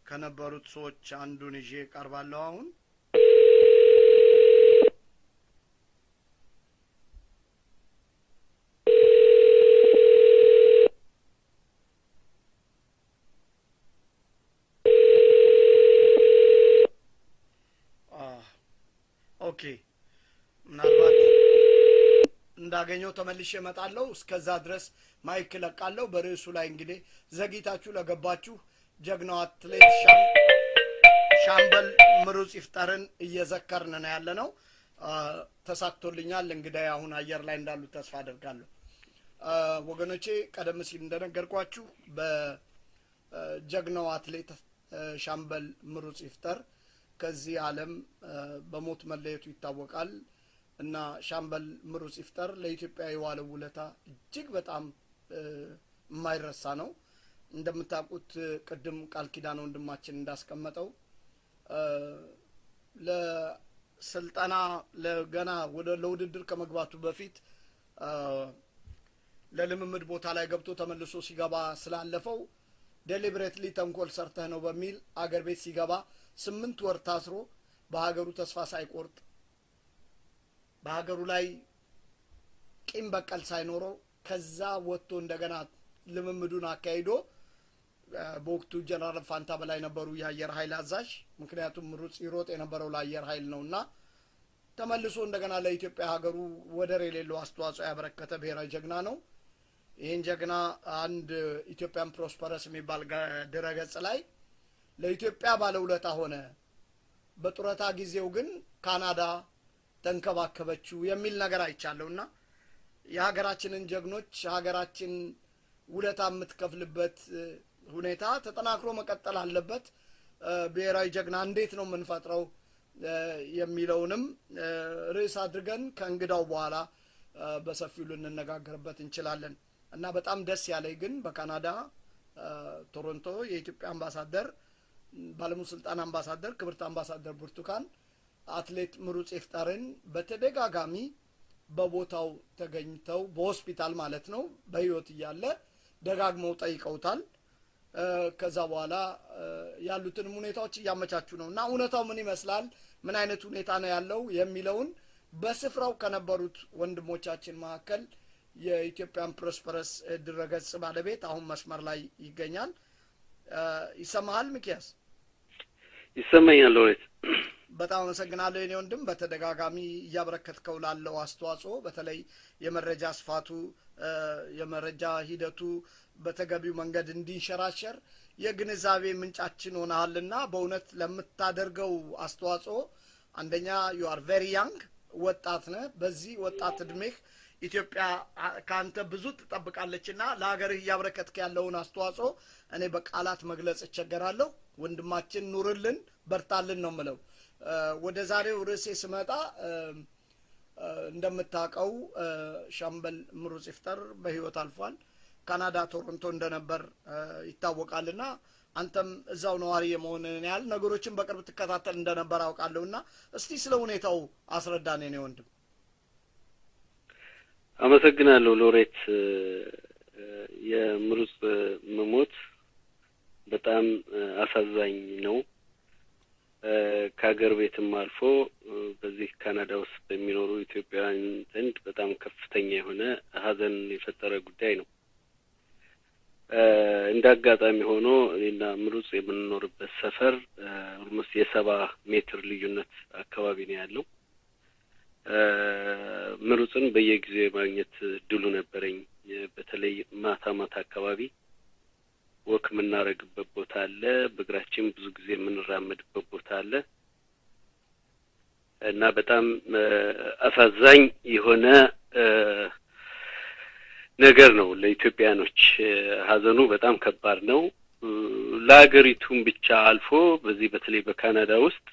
ከነበሩት ሰዎች አንዱን ይዤ እቀርባለሁ አሁን። Okay፣ ምናልባት እንዳገኘው ተመልሼ እመጣለሁ። እስከዛ ድረስ mic እለቃለሁ። በርዕሱ ላይ እንግዲህ ዘግይታችሁ ለገባችሁ ጀግናው አትሌት ሻምበል ምሩጽ ይፍጠርን እየዘከርን ነው ያለ ነው። ተሳክቶልኛል። እንግዲህ አሁን አየር ላይ እንዳሉ ተስፋ አደርጋለሁ። ወገኖቼ፣ ቀደም ሲል እንደነገርኳችሁ በጀግናው አትሌት ሻምበል ምሩጽ ይፍጠር ከዚህ ዓለም በሞት መለየቱ ይታወቃል። እና ሻምበል ምሩጽ ይፍጠር ለኢትዮጵያ የዋለው ውለታ እጅግ በጣም የማይረሳ ነው። እንደምታውቁት ቅድም ቃል ኪዳን ወንድማችን እንዳስቀመጠው ለስልጠና ለገና ወደ ለውድድር ከመግባቱ በፊት ለልምምድ ቦታ ላይ ገብቶ ተመልሶ ሲገባ ስላለፈው deliberately ተንኮል ሰርተህ ነው በሚል አገር ቤት ሲገባ 8 ወር ታስሮ፣ በሀገሩ ተስፋ ሳይቆርጥ፣ በሀገሩ ላይ ቂም በቀል ሳይኖረው ከዛ ወጥቶ እንደገና ልምምዱን አካሂዶ፣ በወቅቱ ጀነራል ፋንታ በላይ ነበሩ የአየር ኃይል አዛዥ። ምክንያቱም ምሩጽ ይሮጥ የነበረው ለአየር ኃይል ነው። እና ተመልሶ እንደገና ለኢትዮጵያ ሀገሩ ወደር የሌለው አስተዋጽኦ ያበረከተ ብሔራዊ ጀግና ነው። ይህን ጀግና አንድ Ethiopian Prosperous የሚባል ድረገጽ ላይ ለኢትዮጵያ ባለውለታ ሆነ፣ በጡረታ ጊዜው ግን ካናዳ ተንከባከበችው የሚል ነገር አይቻለሁ። እና የሀገራችንን ጀግኖች ሀገራችን ውለታ የምትከፍልበት ሁኔታ ተጠናክሮ መቀጠል አለበት። ብሔራዊ ጀግና እንዴት ነው የምንፈጥረው የሚለውንም ርዕስ አድርገን ከእንግዳው በኋላ በሰፊው ልንነጋገርበት እንችላለን። እና በጣም ደስ ያለኝ ግን በካናዳ ቶሮንቶ የኢትዮጵያ አምባሳደር፣ ባለሙሉ ስልጣን አምባሳደር ክብርት አምባሳደር ብርቱካን አትሌት ምሩጽ ይፍጠርን በተደጋጋሚ በቦታው ተገኝተው፣ በሆስፒታል ማለት ነው፣ በህይወት እያለ ደጋግመው ጠይቀውታል። ከዛ በኋላ ያሉትንም ሁኔታዎች እያመቻቹ ነው። እና እውነታው ምን ይመስላል፣ ምን አይነት ሁኔታ ነው ያለው የሚለውን በስፍራው ከነበሩት ወንድሞቻችን መካከል የ Ethiopian Prosperous ድረገጽ ባለቤት አሁን መስመር ላይ ይገኛል። ይሰማሃል ሚኪያስ? ይሰማኛል ሎሬት። በጣም አመሰግናለሁ የኔ ወንድም፣ በተደጋጋሚ እያበረከትከው ላለው አስተዋጽኦ፣ በተለይ የመረጃ ስፋቱ፣ የመረጃ ሂደቱ በተገቢው መንገድ እንዲንሸራሸር የግንዛቤ ምንጫችን ሆነሃልና በእውነት ለምታደርገው አስተዋጽኦ፣ አንደኛ you are very young፣ ወጣት ነህ። በዚህ ወጣት እድሜህ ኢትዮጵያ ከአንተ ብዙ ትጠብቃለችና ለሀገርህ እያበረከትክ ያለውን አስተዋጽኦ እኔ በቃላት መግለጽ እቸገራለሁ። ወንድማችን ኑርልን፣ በርታልን ነው ምለው። ወደ ዛሬው ርዕሴ ስመጣ፣ እንደምታውቀው ሻምበል ምሩጽ ይፍጠር በህይወት አልፏል። ካናዳ ቶሮንቶ እንደነበር ይታወቃልና አንተም እዛው ነዋሪ የመሆንህን ያህል ነገሮችን በቅርብ ትከታተል እንደነበር አውቃለሁና እስቲ ስለ ሁኔታው አስረዳን የኔ ወንድም። አመሰግናለሁ ሎሬት። የምሩጽ መሞት በጣም አሳዛኝ ነው። ከሀገር ቤትም አልፎ በዚህ ካናዳ ውስጥ በሚኖሩ ኢትዮጵያውያን ዘንድ በጣም ከፍተኛ የሆነ ሀዘን የፈጠረ ጉዳይ ነው። እንደ አጋጣሚ ሆኖ እኔና ምሩጽ የምንኖርበት ሰፈር almost የ70 ሜትር ልዩነት አካባቢ ነው ያለው። ምሩጽን በየጊዜው የማግኘት እድሉ ነበረኝ። በተለይ ማታ ማታ አካባቢ walk የምናደርግበት ቦታ አለ። በእግራችን ብዙ ጊዜ የምንራመድበት ቦታ አለ እና በጣም አሳዛኝ የሆነ ነገር ነው ለኢትዮጵያኖች። ሀዘኑ በጣም ከባድ ነው። ለሀገሪቱም ብቻ አልፎ በዚህ በተለይ በካናዳ ውስጥ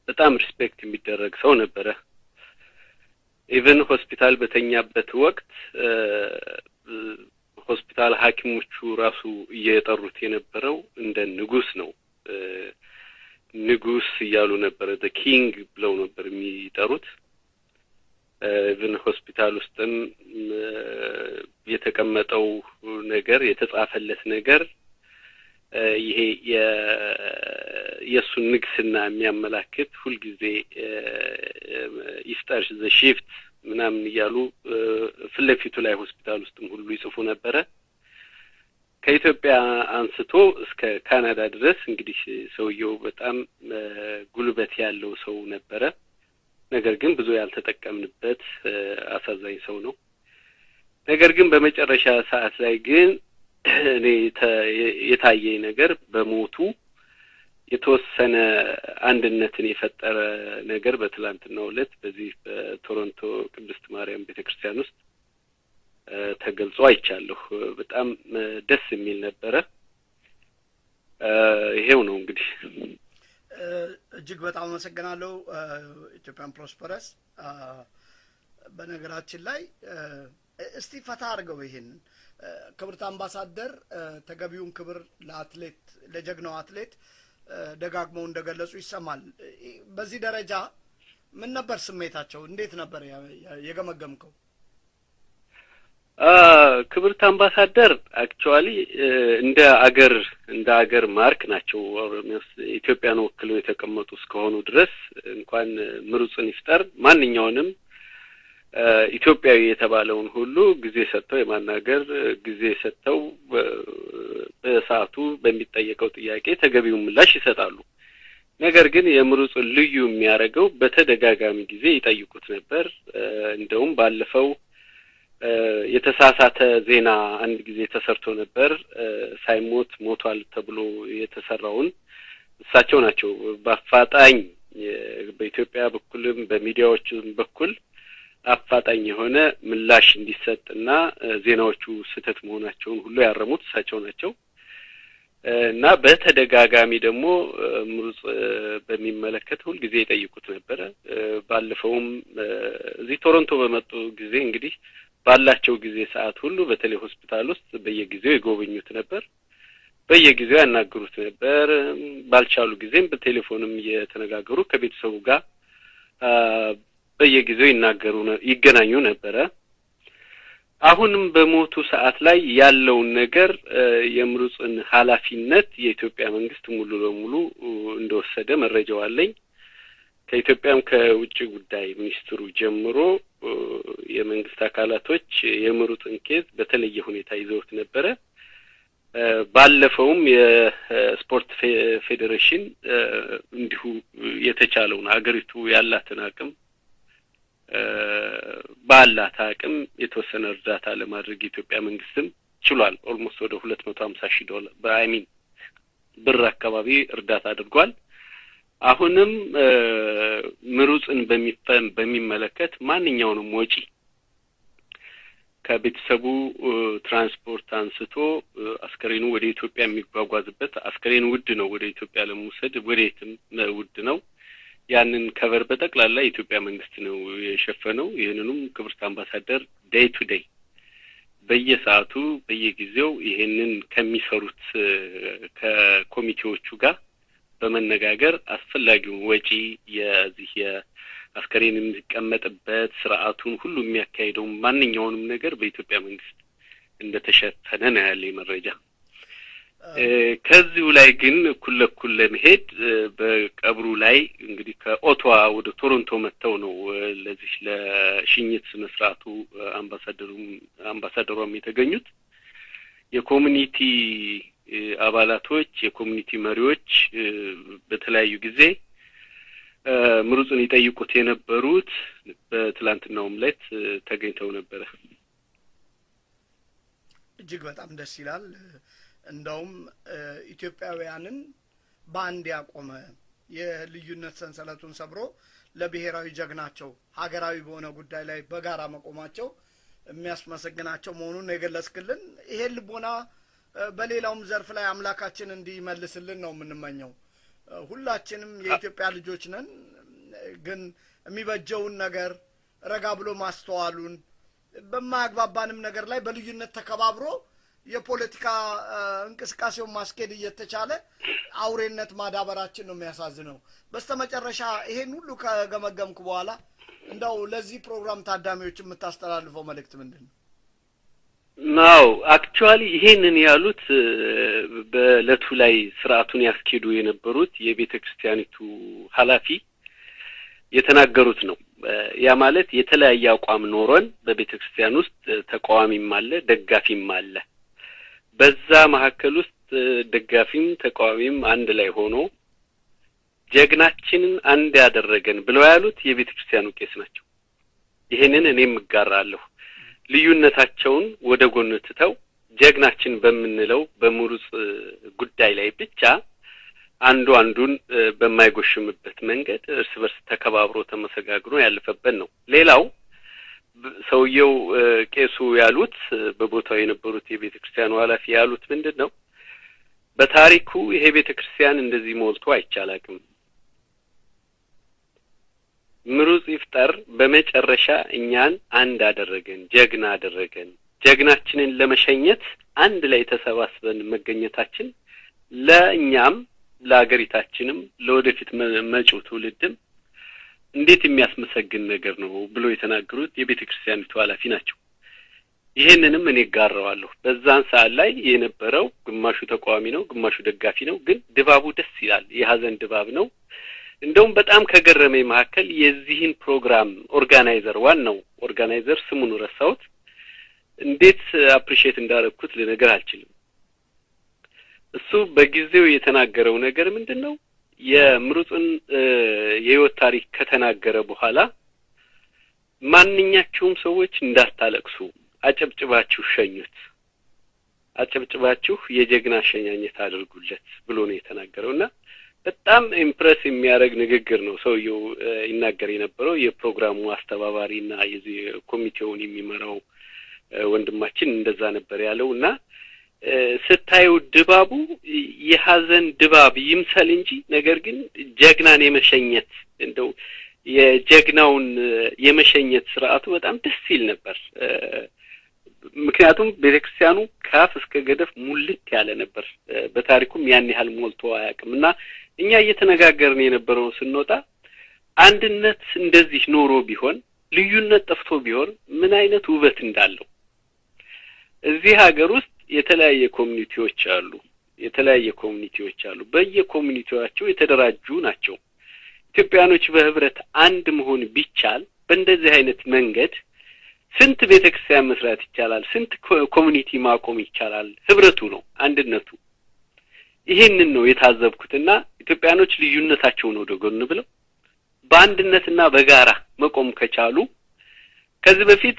በጣም respect የሚደረግ ሰው ነበረ። Even ሆስፒታል በተኛበት ወቅት ሆስፒታል ሐኪሞቹ ራሱ እየጠሩት የነበረው እንደ ንጉስ ነው። ንጉስ እያሉ ነበረ፣ the king ብለው ነበር የሚጠሩት። Even ሆስፒታል ውስጥም የተቀመጠው ነገር፣ የተጻፈለት ነገር ይሄ የእሱን ንግስና የሚያመላክት፣ ሁልጊዜ ይፍጠር the shift ምናምን እያሉ ፊት ለፊቱ ላይ ሆስፒታል ውስጥም ሁሉ ይጽፉ ነበረ። ከኢትዮጵያ አንስቶ እስከ ካናዳ ድረስ እንግዲህ ሰውየው በጣም ጉልበት ያለው ሰው ነበረ። ነገር ግን ብዙ ያልተጠቀምንበት አሳዛኝ ሰው ነው። ነገር ግን በመጨረሻ ሰዓት ላይ ግን እኔ የታየኝ ነገር በሞቱ የተወሰነ አንድነትን የፈጠረ ነገር በትላንትናው ዕለት በዚህ በቶሮንቶ ቅድስት ማርያም ቤተክርስቲያን ውስጥ ተገልጾ አይቻለሁ። በጣም ደስ የሚል ነበረ። ይሄው ነው እንግዲህ። እጅግ በጣም አመሰግናለሁ Ethiopian Prosperous። በነገራችን ላይ እስቲ ፈታ አድርገው ይሄንን፣ ክብርት አምባሳደር ተገቢውን ክብር ለአትሌት፣ ለጀግናው አትሌት ደጋግመው እንደገለጹ ይሰማል። በዚህ ደረጃ ምን ነበር ስሜታቸው? እንዴት ነበር የገመገምከው? ክብርት አምባሳደር actually እንደ አገር mark ናቸው። ኢትዮጵያን ወክለው የተቀመጡ እስከሆኑ ድረስ እንኳን ምሩጽን ይፍጠር ማንኛውንም ኢትዮጵያዊ የተባለውን ሁሉ ጊዜ ሰጥተው የማናገር፣ ጊዜ ሰጥተው በሰዓቱ በሚጠየቀው ጥያቄ ተገቢውን ምላሽ ይሰጣሉ። ነገር ግን የምሩጽን ልዩ የሚያደርገው በተደጋጋሚ ጊዜ ይጠይቁት ነበር። እንደውም ባለፈው የተሳሳተ ዜና አንድ ጊዜ ተሰርቶ ነበር። ሳይሞት ሞቷል ተብሎ የተሰራውን እሳቸው ናቸው በአፋጣኝ በኢትዮጵያ በኩልም በሚዲያዎችም በኩል አፋጣኝ የሆነ ምላሽ እንዲሰጥና ዜናዎቹ ስህተት መሆናቸውን ሁሉ ያረሙት እሳቸው ናቸው። እና በተደጋጋሚ ደግሞ ምሩጽ በሚመለከት ሁልጊዜ ይጠይቁት ነበረ። ባለፈውም እዚህ ቶሮንቶ በመጡ ጊዜ እንግዲህ ባላቸው ጊዜ ሰዓት ሁሉ በተለይ ሆስፒታል ውስጥ በየጊዜው ይጎበኙት ነበር፣ በየጊዜው ያናግሩት ነበር። ባልቻሉ ጊዜም በቴሌፎንም እየተነጋገሩ ከቤተሰቡ ጋር በየጊዜው ይናገሩ ይገናኙ ነበረ። አሁንም በሞቱ ሰዓት ላይ ያለውን ነገር የምሩጽን ኃላፊነት የኢትዮጵያ መንግስት ሙሉ ለሙሉ እንደወሰደ መረጃው አለኝ። ከኢትዮጵያም ከውጭ ጉዳይ ሚኒስትሩ ጀምሮ የመንግስት አካላቶች የምሩጽን case በተለየ ሁኔታ ይዘውት ነበረ። ባለፈውም የስፖርት ፌዴሬሽን እንዲሁ የተቻለውን አገሪቱ ያላትን አቅም ባላት አቅም የተወሰነ እርዳታ ለማድረግ የኢትዮጵያ መንግስትም ችሏል። Almost ወደ 250,000 ዶላር በ I mean ብር አካባቢ እርዳታ አድርጓል። አሁንም ምሩጽን በሚመለከት ማንኛውንም ወጪ ከቤተሰቡ ትራንስፖርት አንስቶ አስከሬኑ ወደ ኢትዮጵያ የሚጓጓዝበት፣ አስከሬኑ ውድ ነው፣ ወደ ኢትዮጵያ ለመውሰድ ወዴትም ውድ ነው። ያንን cover በጠቅላላ የኢትዮጵያ መንግስት ነው የሸፈነው። ይህንኑም ክብርት አምባሳደር day to day በየሰዓቱ በየጊዜው ይሄንን ከሚሰሩት ከኮሚቴዎቹ ጋር በመነጋገር አስፈላጊውን ወጪ የዚህ የአስከሬን የሚቀመጥበት ስርዓቱን ሁሉ የሚያካሂደው ማንኛውንም ነገር በኢትዮጵያ መንግስት እንደተሸፈነ ነው ያለኝ መረጃ። ከዚሁ ላይ ግን እኩል ለእኩል ለመሄድ በቀብሩ ላይ እንግዲህ ከኦቶዋ ወደ ቶሮንቶ መጥተው ነው ለዚህ ለሽኝት ስነ ስርዓቱ አምባሳደሯም የተገኙት። የ community አባላቶች፣ የ community መሪዎች በተለያዩ ጊዜ ምሩጽን ይጠይቁት የነበሩት በትላንትናውም ዕለት ተገኝተው ነበረ። እጅግ በጣም ደስ ይላል። እንደውም ኢትዮጵያውያንን በአንድ ያቆመ፣ የልዩነት ሰንሰለቱን ሰብሮ ለብሔራዊ ጀግናቸው ሀገራዊ በሆነ ጉዳይ ላይ በጋራ መቆማቸው የሚያስመሰግናቸው መሆኑን የገለጽክልን። ይሄን ልቦና በሌላውም ዘርፍ ላይ አምላካችን እንዲመልስልን ነው የምንመኘው። ሁላችንም የኢትዮጵያ ልጆች ነን። ግን የሚበጀውን ነገር ረጋ ብሎ ማስተዋሉን፣ በማያግባባንም ነገር ላይ በልዩነት ተከባብሮ የፖለቲካ እንቅስቃሴውን ማስኬድ እየተቻለ አውሬነት ማዳበራችን ነው የሚያሳዝነው። በስተመጨረሻ ይሄን ሁሉ ከገመገምኩ በኋላ እንደው ለዚህ ፕሮግራም ታዳሚዎች የምታስተላልፈው መልእክት ምንድን ነው? Now actually ይሄንን ያሉት በእለቱ ላይ ስርዓቱን ያስኬዱ የነበሩት የቤተ ክርስቲያኒቱ ኃላፊ የተናገሩት ነው። ያ ማለት የተለያየ አቋም ኖሮን በቤተ ክርስቲያን ውስጥ ተቃዋሚም አለ፣ ደጋፊም አለ። በዛ መካከል ውስጥ ደጋፊም ተቃዋሚም አንድ ላይ ሆኖ ጀግናችንን አንድ ያደረገን ብለው ያሉት የቤተ ክርስቲያኑ ቄስ ናቸው። ይሄንን እኔም እጋራለሁ። ልዩነታቸውን ወደ ጎን ትተው ጀግናችን በምንለው በምሩጽ ጉዳይ ላይ ብቻ አንዱ አንዱን በማይጎሽምበት መንገድ እርስ በርስ ተከባብሮ ተመሰጋግኖ ያለፈበት ነው። ሌላው ሰውየው ቄሱ ያሉት፣ በቦታው የነበሩት የቤተ ክርስቲያኑ ኃላፊ ያሉት ምንድን ነው? በታሪኩ ይሄ ቤተ ክርስቲያን እንደዚህ ሞልቶ አይቻላቅም። ምሩጽ ይፍጠር በመጨረሻ እኛን አንድ አደረገን፣ ጀግና አደረገን። ጀግናችንን ለመሸኘት አንድ ላይ ተሰባስበን መገኘታችን ለእኛም ለሀገሪታችንም ለወደፊት መጪው ትውልድም እንዴት የሚያስመሰግን ነገር ነው ብሎ የተናገሩት የቤተ ክርስቲያኒቱ ኃላፊ ናቸው። ይሄንንም እኔ እጋራዋለሁ። በዛን ሰዓት ላይ የነበረው ግማሹ ተቃዋሚ ነው፣ ግማሹ ደጋፊ ነው። ግን ድባቡ ደስ ይላል። የሀዘን ድባብ ነው። እንደውም በጣም ከገረመኝ መካከል የዚህን ፕሮግራም organizer፣ ዋናው organizer ስሙን ረሳሁት፣ እንዴት appreciate እንዳደረኩት ልነግር አልችልም። እሱ በጊዜው የተናገረው ነገር ምንድን ነው? የምሩጽን የህይወት ታሪክ ከተናገረ በኋላ ማንኛችሁም ሰዎች እንዳታለቅሱ፣ አጨብጭባችሁ ሸኙት፣ አጨብጭባችሁ የጀግና አሸኛኘት አድርጉለት ብሎ ነው የተናገረው እና በጣም impress የሚያደርግ ንግግር ነው ሰውየው ይናገር የነበረው። የፕሮግራሙ አስተባባሪና የዚህ ኮሚቴውን የሚመራው ወንድማችን እንደዛ ነበር ያለው እና ስታዩ ድባቡ የሀዘን ድባብ ይምሰል እንጂ ነገር ግን ጀግናን የመሸኘት፣ እንደው የጀግናውን የመሸኘት ስርዓቱ በጣም ደስ ይል ነበር። ምክንያቱም ቤተክርስቲያኑ ከአፍ እስከ ገደፍ ሙልት ያለ ነበር። በታሪኩም ያን ያህል ሞልቶ አያውቅም። እና እኛ እየተነጋገርን የነበረው ስንወጣ አንድነት እንደዚህ ኖሮ ቢሆን፣ ልዩነት ጠፍቶ ቢሆን ምን አይነት ውበት እንዳለው። እዚህ ሀገር ውስጥ የተለያየ community ዎች አሉ። የተለያየ community ዎች አሉ። በየ community ያቸው የተደራጁ ናቸው። ኢትዮጵያኖች በህብረት አንድ መሆን ቢቻል በእንደዚህ አይነት መንገድ ስንት ቤተክርስቲያን መስራት ይቻላል? ስንት community ማቆም ይቻላል? ህብረቱ ነው አንድነቱ። ይሄንን ነው የታዘብኩትና ኢትዮጵያኖች ልዩነታቸውን ወደ ጎን ብለው በአንድነትና በጋራ መቆም ከቻሉ፣ ከዚህ በፊት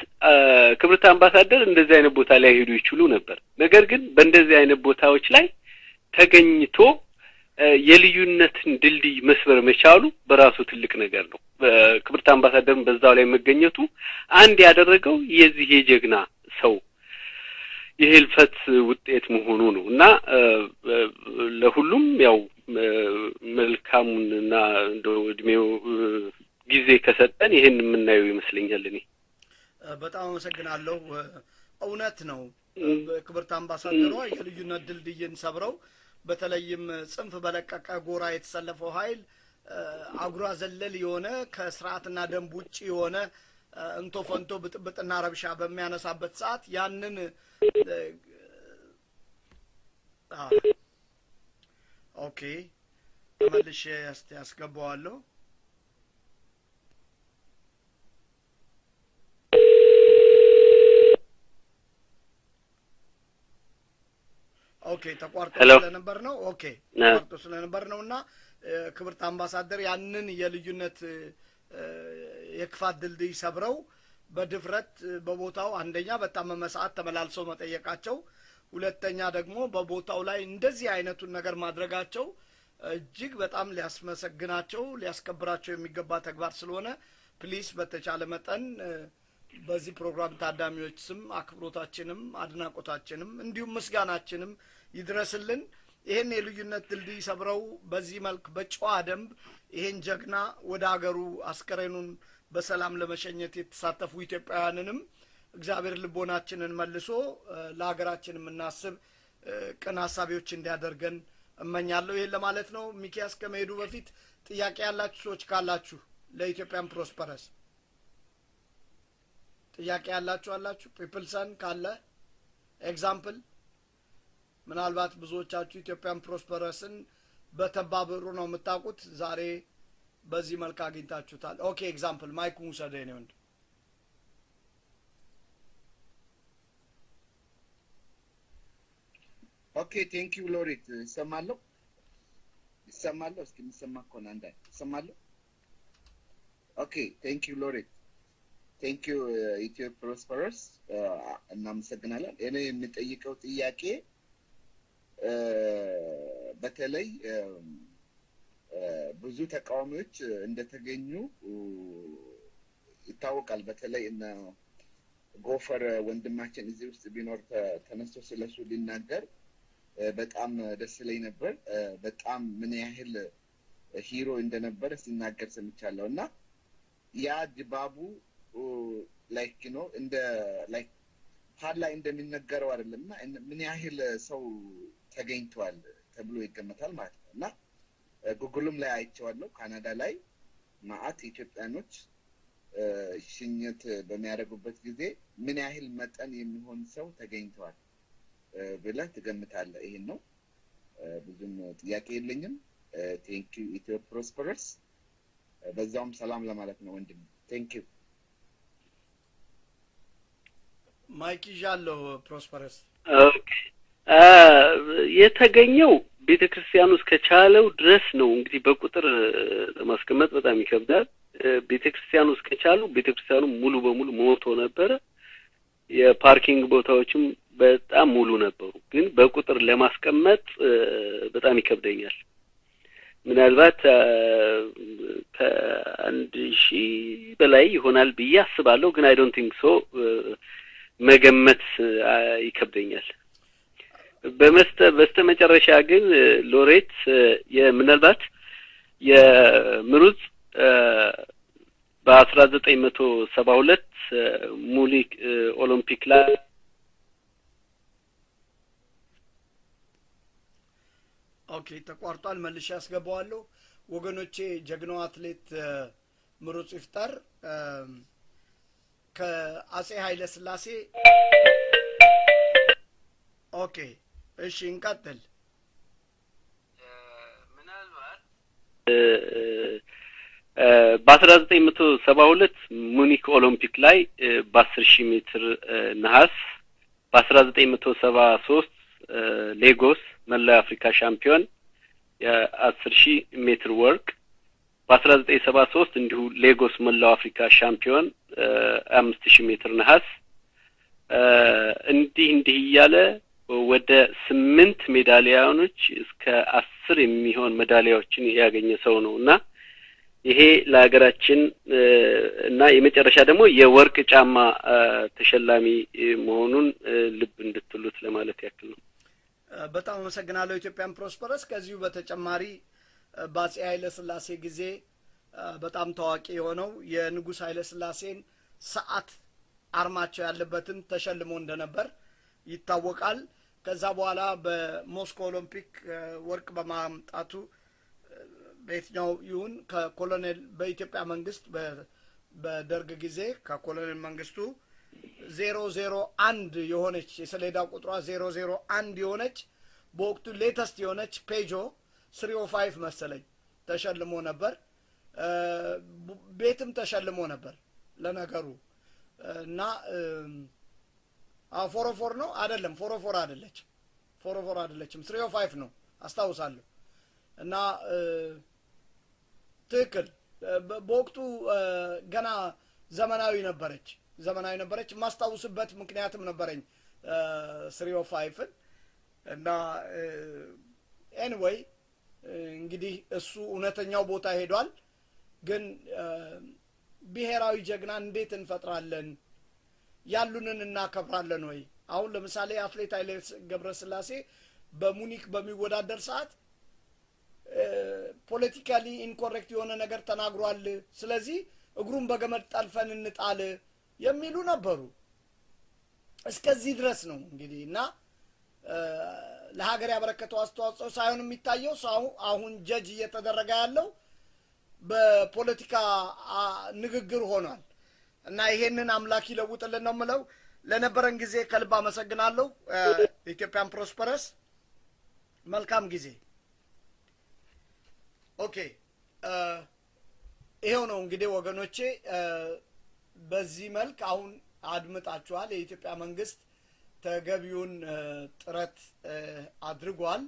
ክብርት አምባሳደር እንደዚህ አይነት ቦታ ላይ ሄዱ ይችሉ ነበር። ነገር ግን በእንደዚህ አይነት ቦታዎች ላይ ተገኝቶ የልዩነትን ድልድይ መስበር መቻሉ በራሱ ትልቅ ነገር ነው። ክብርት አምባሳደርም በዛው ላይ መገኘቱ አንድ ያደረገው የዚህ የጀግና ሰው የህልፈት ውጤት መሆኑ ነው። እና ለሁሉም ያው መልካሙን እና እንደው እድሜው ጊዜ ከሰጠን ይሄን የምናየው ይመስለኛል እኔ። በጣም አመሰግናለሁ። እውነት ነው። ክብርት አምባሳደሯ የልዩነት ድልድይን ሰብረው በተለይም ጽንፍ በለቀቀ ጎራ የተሰለፈው ኃይል አጉራ ዘለል የሆነ፣ ከስርዓትና ደንብ ውጭ የሆነ እንቶ ፈንቶ ብጥብጥና ረብሻ በሚያነሳበት ሰዓት ያንን፣ okay፣ ተመልሼ እስቲ ያስገባዋለሁ። Okay፣ ተቋርጦ ስለነበር ነው። Okay፣ ተቋርጦ ስለነበር ነው። እና ክብርት አምባሳደር ያንን የልዩነት የክፋት ድልድይ ሰብረው በድፍረት በቦታው አንደኛ በታመመ ሰዓት ተመላልሰው መጠየቃቸው፣ ሁለተኛ ደግሞ በቦታው ላይ እንደዚህ አይነቱን ነገር ማድረጋቸው እጅግ በጣም ሊያስመሰግናቸው፣ ሊያስከብራቸው የሚገባ ተግባር ስለሆነ please በተቻለ መጠን በዚህ ፕሮግራም ታዳሚዎች ስም አክብሮታችንም አድናቆታችንም እንዲሁም ምስጋናችንም ይድረስልን። ይሄን የልዩነት ድልድይ ሰብረው በዚህ መልክ በጨዋ ደንብ ይሄን ጀግና ወደ ሀገሩ አስከሬኑን በሰላም ለመሸኘት የተሳተፉ ኢትዮጵያውያንንም እግዚአብሔር ልቦናችንን መልሶ ለሀገራችን የምናስብ ቅን ሀሳቢዎች እንዲያደርገን እመኛለሁ። ይሄን ለማለት ነው። ሚኪያስ ከመሄዱ በፊት ጥያቄ ያላችሁ ሰዎች ካላችሁ፣ ለ Ethiopian Prosperous ጥያቄ ያላችሁ አላችሁ? ፒፕልሰን ካለ example። ምናልባት ብዙዎቻችሁ Ethiopian Prosperous ን በተባብሩ ነው የምታውቁት። ዛሬ በዚህ መልክ አግኝታችሁታል። Okay፣ example mic ኡን ውሰደ የኔ ወንድ። Okay, thank you ሎሬት። ይሰማለሁ፣ ይሰማለሁ። እስኪ የሚሰማ ከሆነ አንዳ ይሰማለሁ። Okay, thank you ሎሬት፣ thank you Ethio Prosperous፣ እናመሰግናለን። እኔ የምጠይቀው ጥያቄ በተለይ ብዙ ተቃዋሚዎች እንደተገኙ ይታወቃል። በተለይ እነ ጎፈር ወንድማችን እዚህ ውስጥ ቢኖር ተነስቶ ስለሱ ሊናገር በጣም ደስ ይለኝ ነበር። በጣም ምን ያህል hero እንደነበረ ሲናገር ሰምቻለሁ። እና ያ ድባቡ like እንደ like ፓር ላይ እንደሚነገረው አይደለም። እና ምን ያህል ሰው ተገኝቷል ተብሎ ይገመታል ማለት ነው? እና ጉግሉም ላይ አይቼዋለሁ። ካናዳ ላይ ማአት ኢትዮጵያኖች ሽኝት በሚያደርጉበት ጊዜ ምን ያህል መጠን የሚሆን ሰው ተገኝተዋል ብለህ ትገምታለህ? ይሄን ነው። ብዙም ጥያቄ የለኝም። Thank you Ethio Prosperous። በዛውም ሰላም ለማለት ነው ወንድም። Thank you። Mic ይዣለሁ ፕሮስፐረስ። Okay፣ የተገኘው ቤተ ክርስቲያኑ እስከቻለው ድረስ ነው። እንግዲህ በቁጥር ለማስቀመጥ በጣም ይከብዳል። ቤተ ክርስቲያኑ እስከቻሉ ቤተ ክርስቲያኑ ሙሉ በሙሉ ሞልቶ ነበረ። የ parking ቦታዎችም በጣም ሙሉ ነበሩ። ግን በቁጥር ለማስቀመጥ በጣም ይከብደኛል። ምናልባት ከ1,000 በላይ ይሆናል ብዬ አስባለሁ። ግን I don't think so፣ መገመት ይከብደኛል። በስተ መጨረሻ ግን ሎሬት፣ ምናልባት የምሩጽ በ1972 ሙኒክ ኦሎምፒክ ላይ Okay፣ ተቋርጧል። መልሼ ያስገባዋለሁ። ወገኖቼ፣ ጀግናው አትሌት ምሩጽ ይፍጠር ከአጼ ኃይለ ስላሴ፣ okay፣ እሺ፣ እንቀጥል። ምናልባት በ1972 ሙኒክ ኦሎምፒክ ላይ በ10,000 ሜትር ነሐስ፣ በ1973 ሌጎስ መላው አፍሪካ ሻምፒዮን የ10,000 ሜትር ወርቅ፣ በ1973 እንዲሁ ሌጎስ መላው አፍሪካ ሻምፒዮን 5,000 ሜትር ነሐስ፣ እንዲህ እንዲህ እያለ ወደ ስምንት ሜዳሊያኖች እስከ 10 የሚሆን ሜዳሊያዎችን ያገኘ ሰው ነው። እና ይሄ ለሀገራችን እና የመጨረሻ ደግሞ የወርቅ ጫማ ተሸላሚ መሆኑን ልብ እንድትሉት ለማለት ያክል ነው። በጣም አመሰግናለሁ ኢትዮጵያን ፕሮስፐረስ። ከዚሁ በተጨማሪ በአጼ ኃይለ ሥላሴ ጊዜ በጣም ታዋቂ የሆነው የንጉሥ ኃይለ ሥላሴን ሰዓት አርማቸው ያለበትን ተሸልሞ እንደነበር ይታወቃል። ከዛ በኋላ በሞስኮ ኦሎምፒክ ወርቅ በማምጣቱ በየትኛው ይሁን ከኮሎኔል በኢትዮጵያ መንግስት በደርግ ጊዜ ከኮሎኔል መንግስቱ 001 የሆነች፣ የሰሌዳ ቁጥሯ 001 የሆነች፣ በወቅቱ latest የሆነች ፔጆ 305 መሰለኝ ተሸልሞ ነበር። ቤትም ተሸልሞ ነበር ለነገሩ። እና 404 ነው፣ አይደለም፣ 404 አይደለችም፣ 404 አይደለችም፣ 305 ነው አስታውሳለሁ። እና ትክክል፣ በወቅቱ ገና ዘመናዊ ነበረች፣ ዘመናዊ ነበረች። የማስታውስበት ምክንያትም ነበረኝ 305ን። እና anyway እንግዲህ እሱ እውነተኛው ቦታ ሄዷል። ግን ብሔራዊ ጀግና እንዴት እንፈጥራለን? ያሉንን እናከብራለን ወይ? አሁን ለምሳሌ አትሌት ኃይሌ ገብረስላሴ በሙኒክ በሚወዳደር ሰዓት politically incorrect የሆነ ነገር ተናግሯል፣ ስለዚህ እግሩን በገመድ ጠልፈን እንጣል የሚሉ ነበሩ። እስከዚህ ድረስ ነው እንግዲህ። እና ለሀገር ያበረከተው አስተዋጽኦ ሳይሆን የሚታየው ሰው አሁን judge እየተደረገ ያለው በፖለቲካ ንግግር ሆኗል። እና ይሄንን አምላክ ይለውጥልን ነው የምለው። ለነበረን ጊዜ ከልብ አመሰግናለሁ። ኢትዮጵያን ፕሮስፐረስ፣ መልካም ጊዜ። Okay፣ ይሄው ነው እንግዲህ ወገኖቼ፣ በዚህ መልክ አሁን አድምጣችኋል። የኢትዮጵያ መንግስት ተገቢውን ጥረት አድርጓል።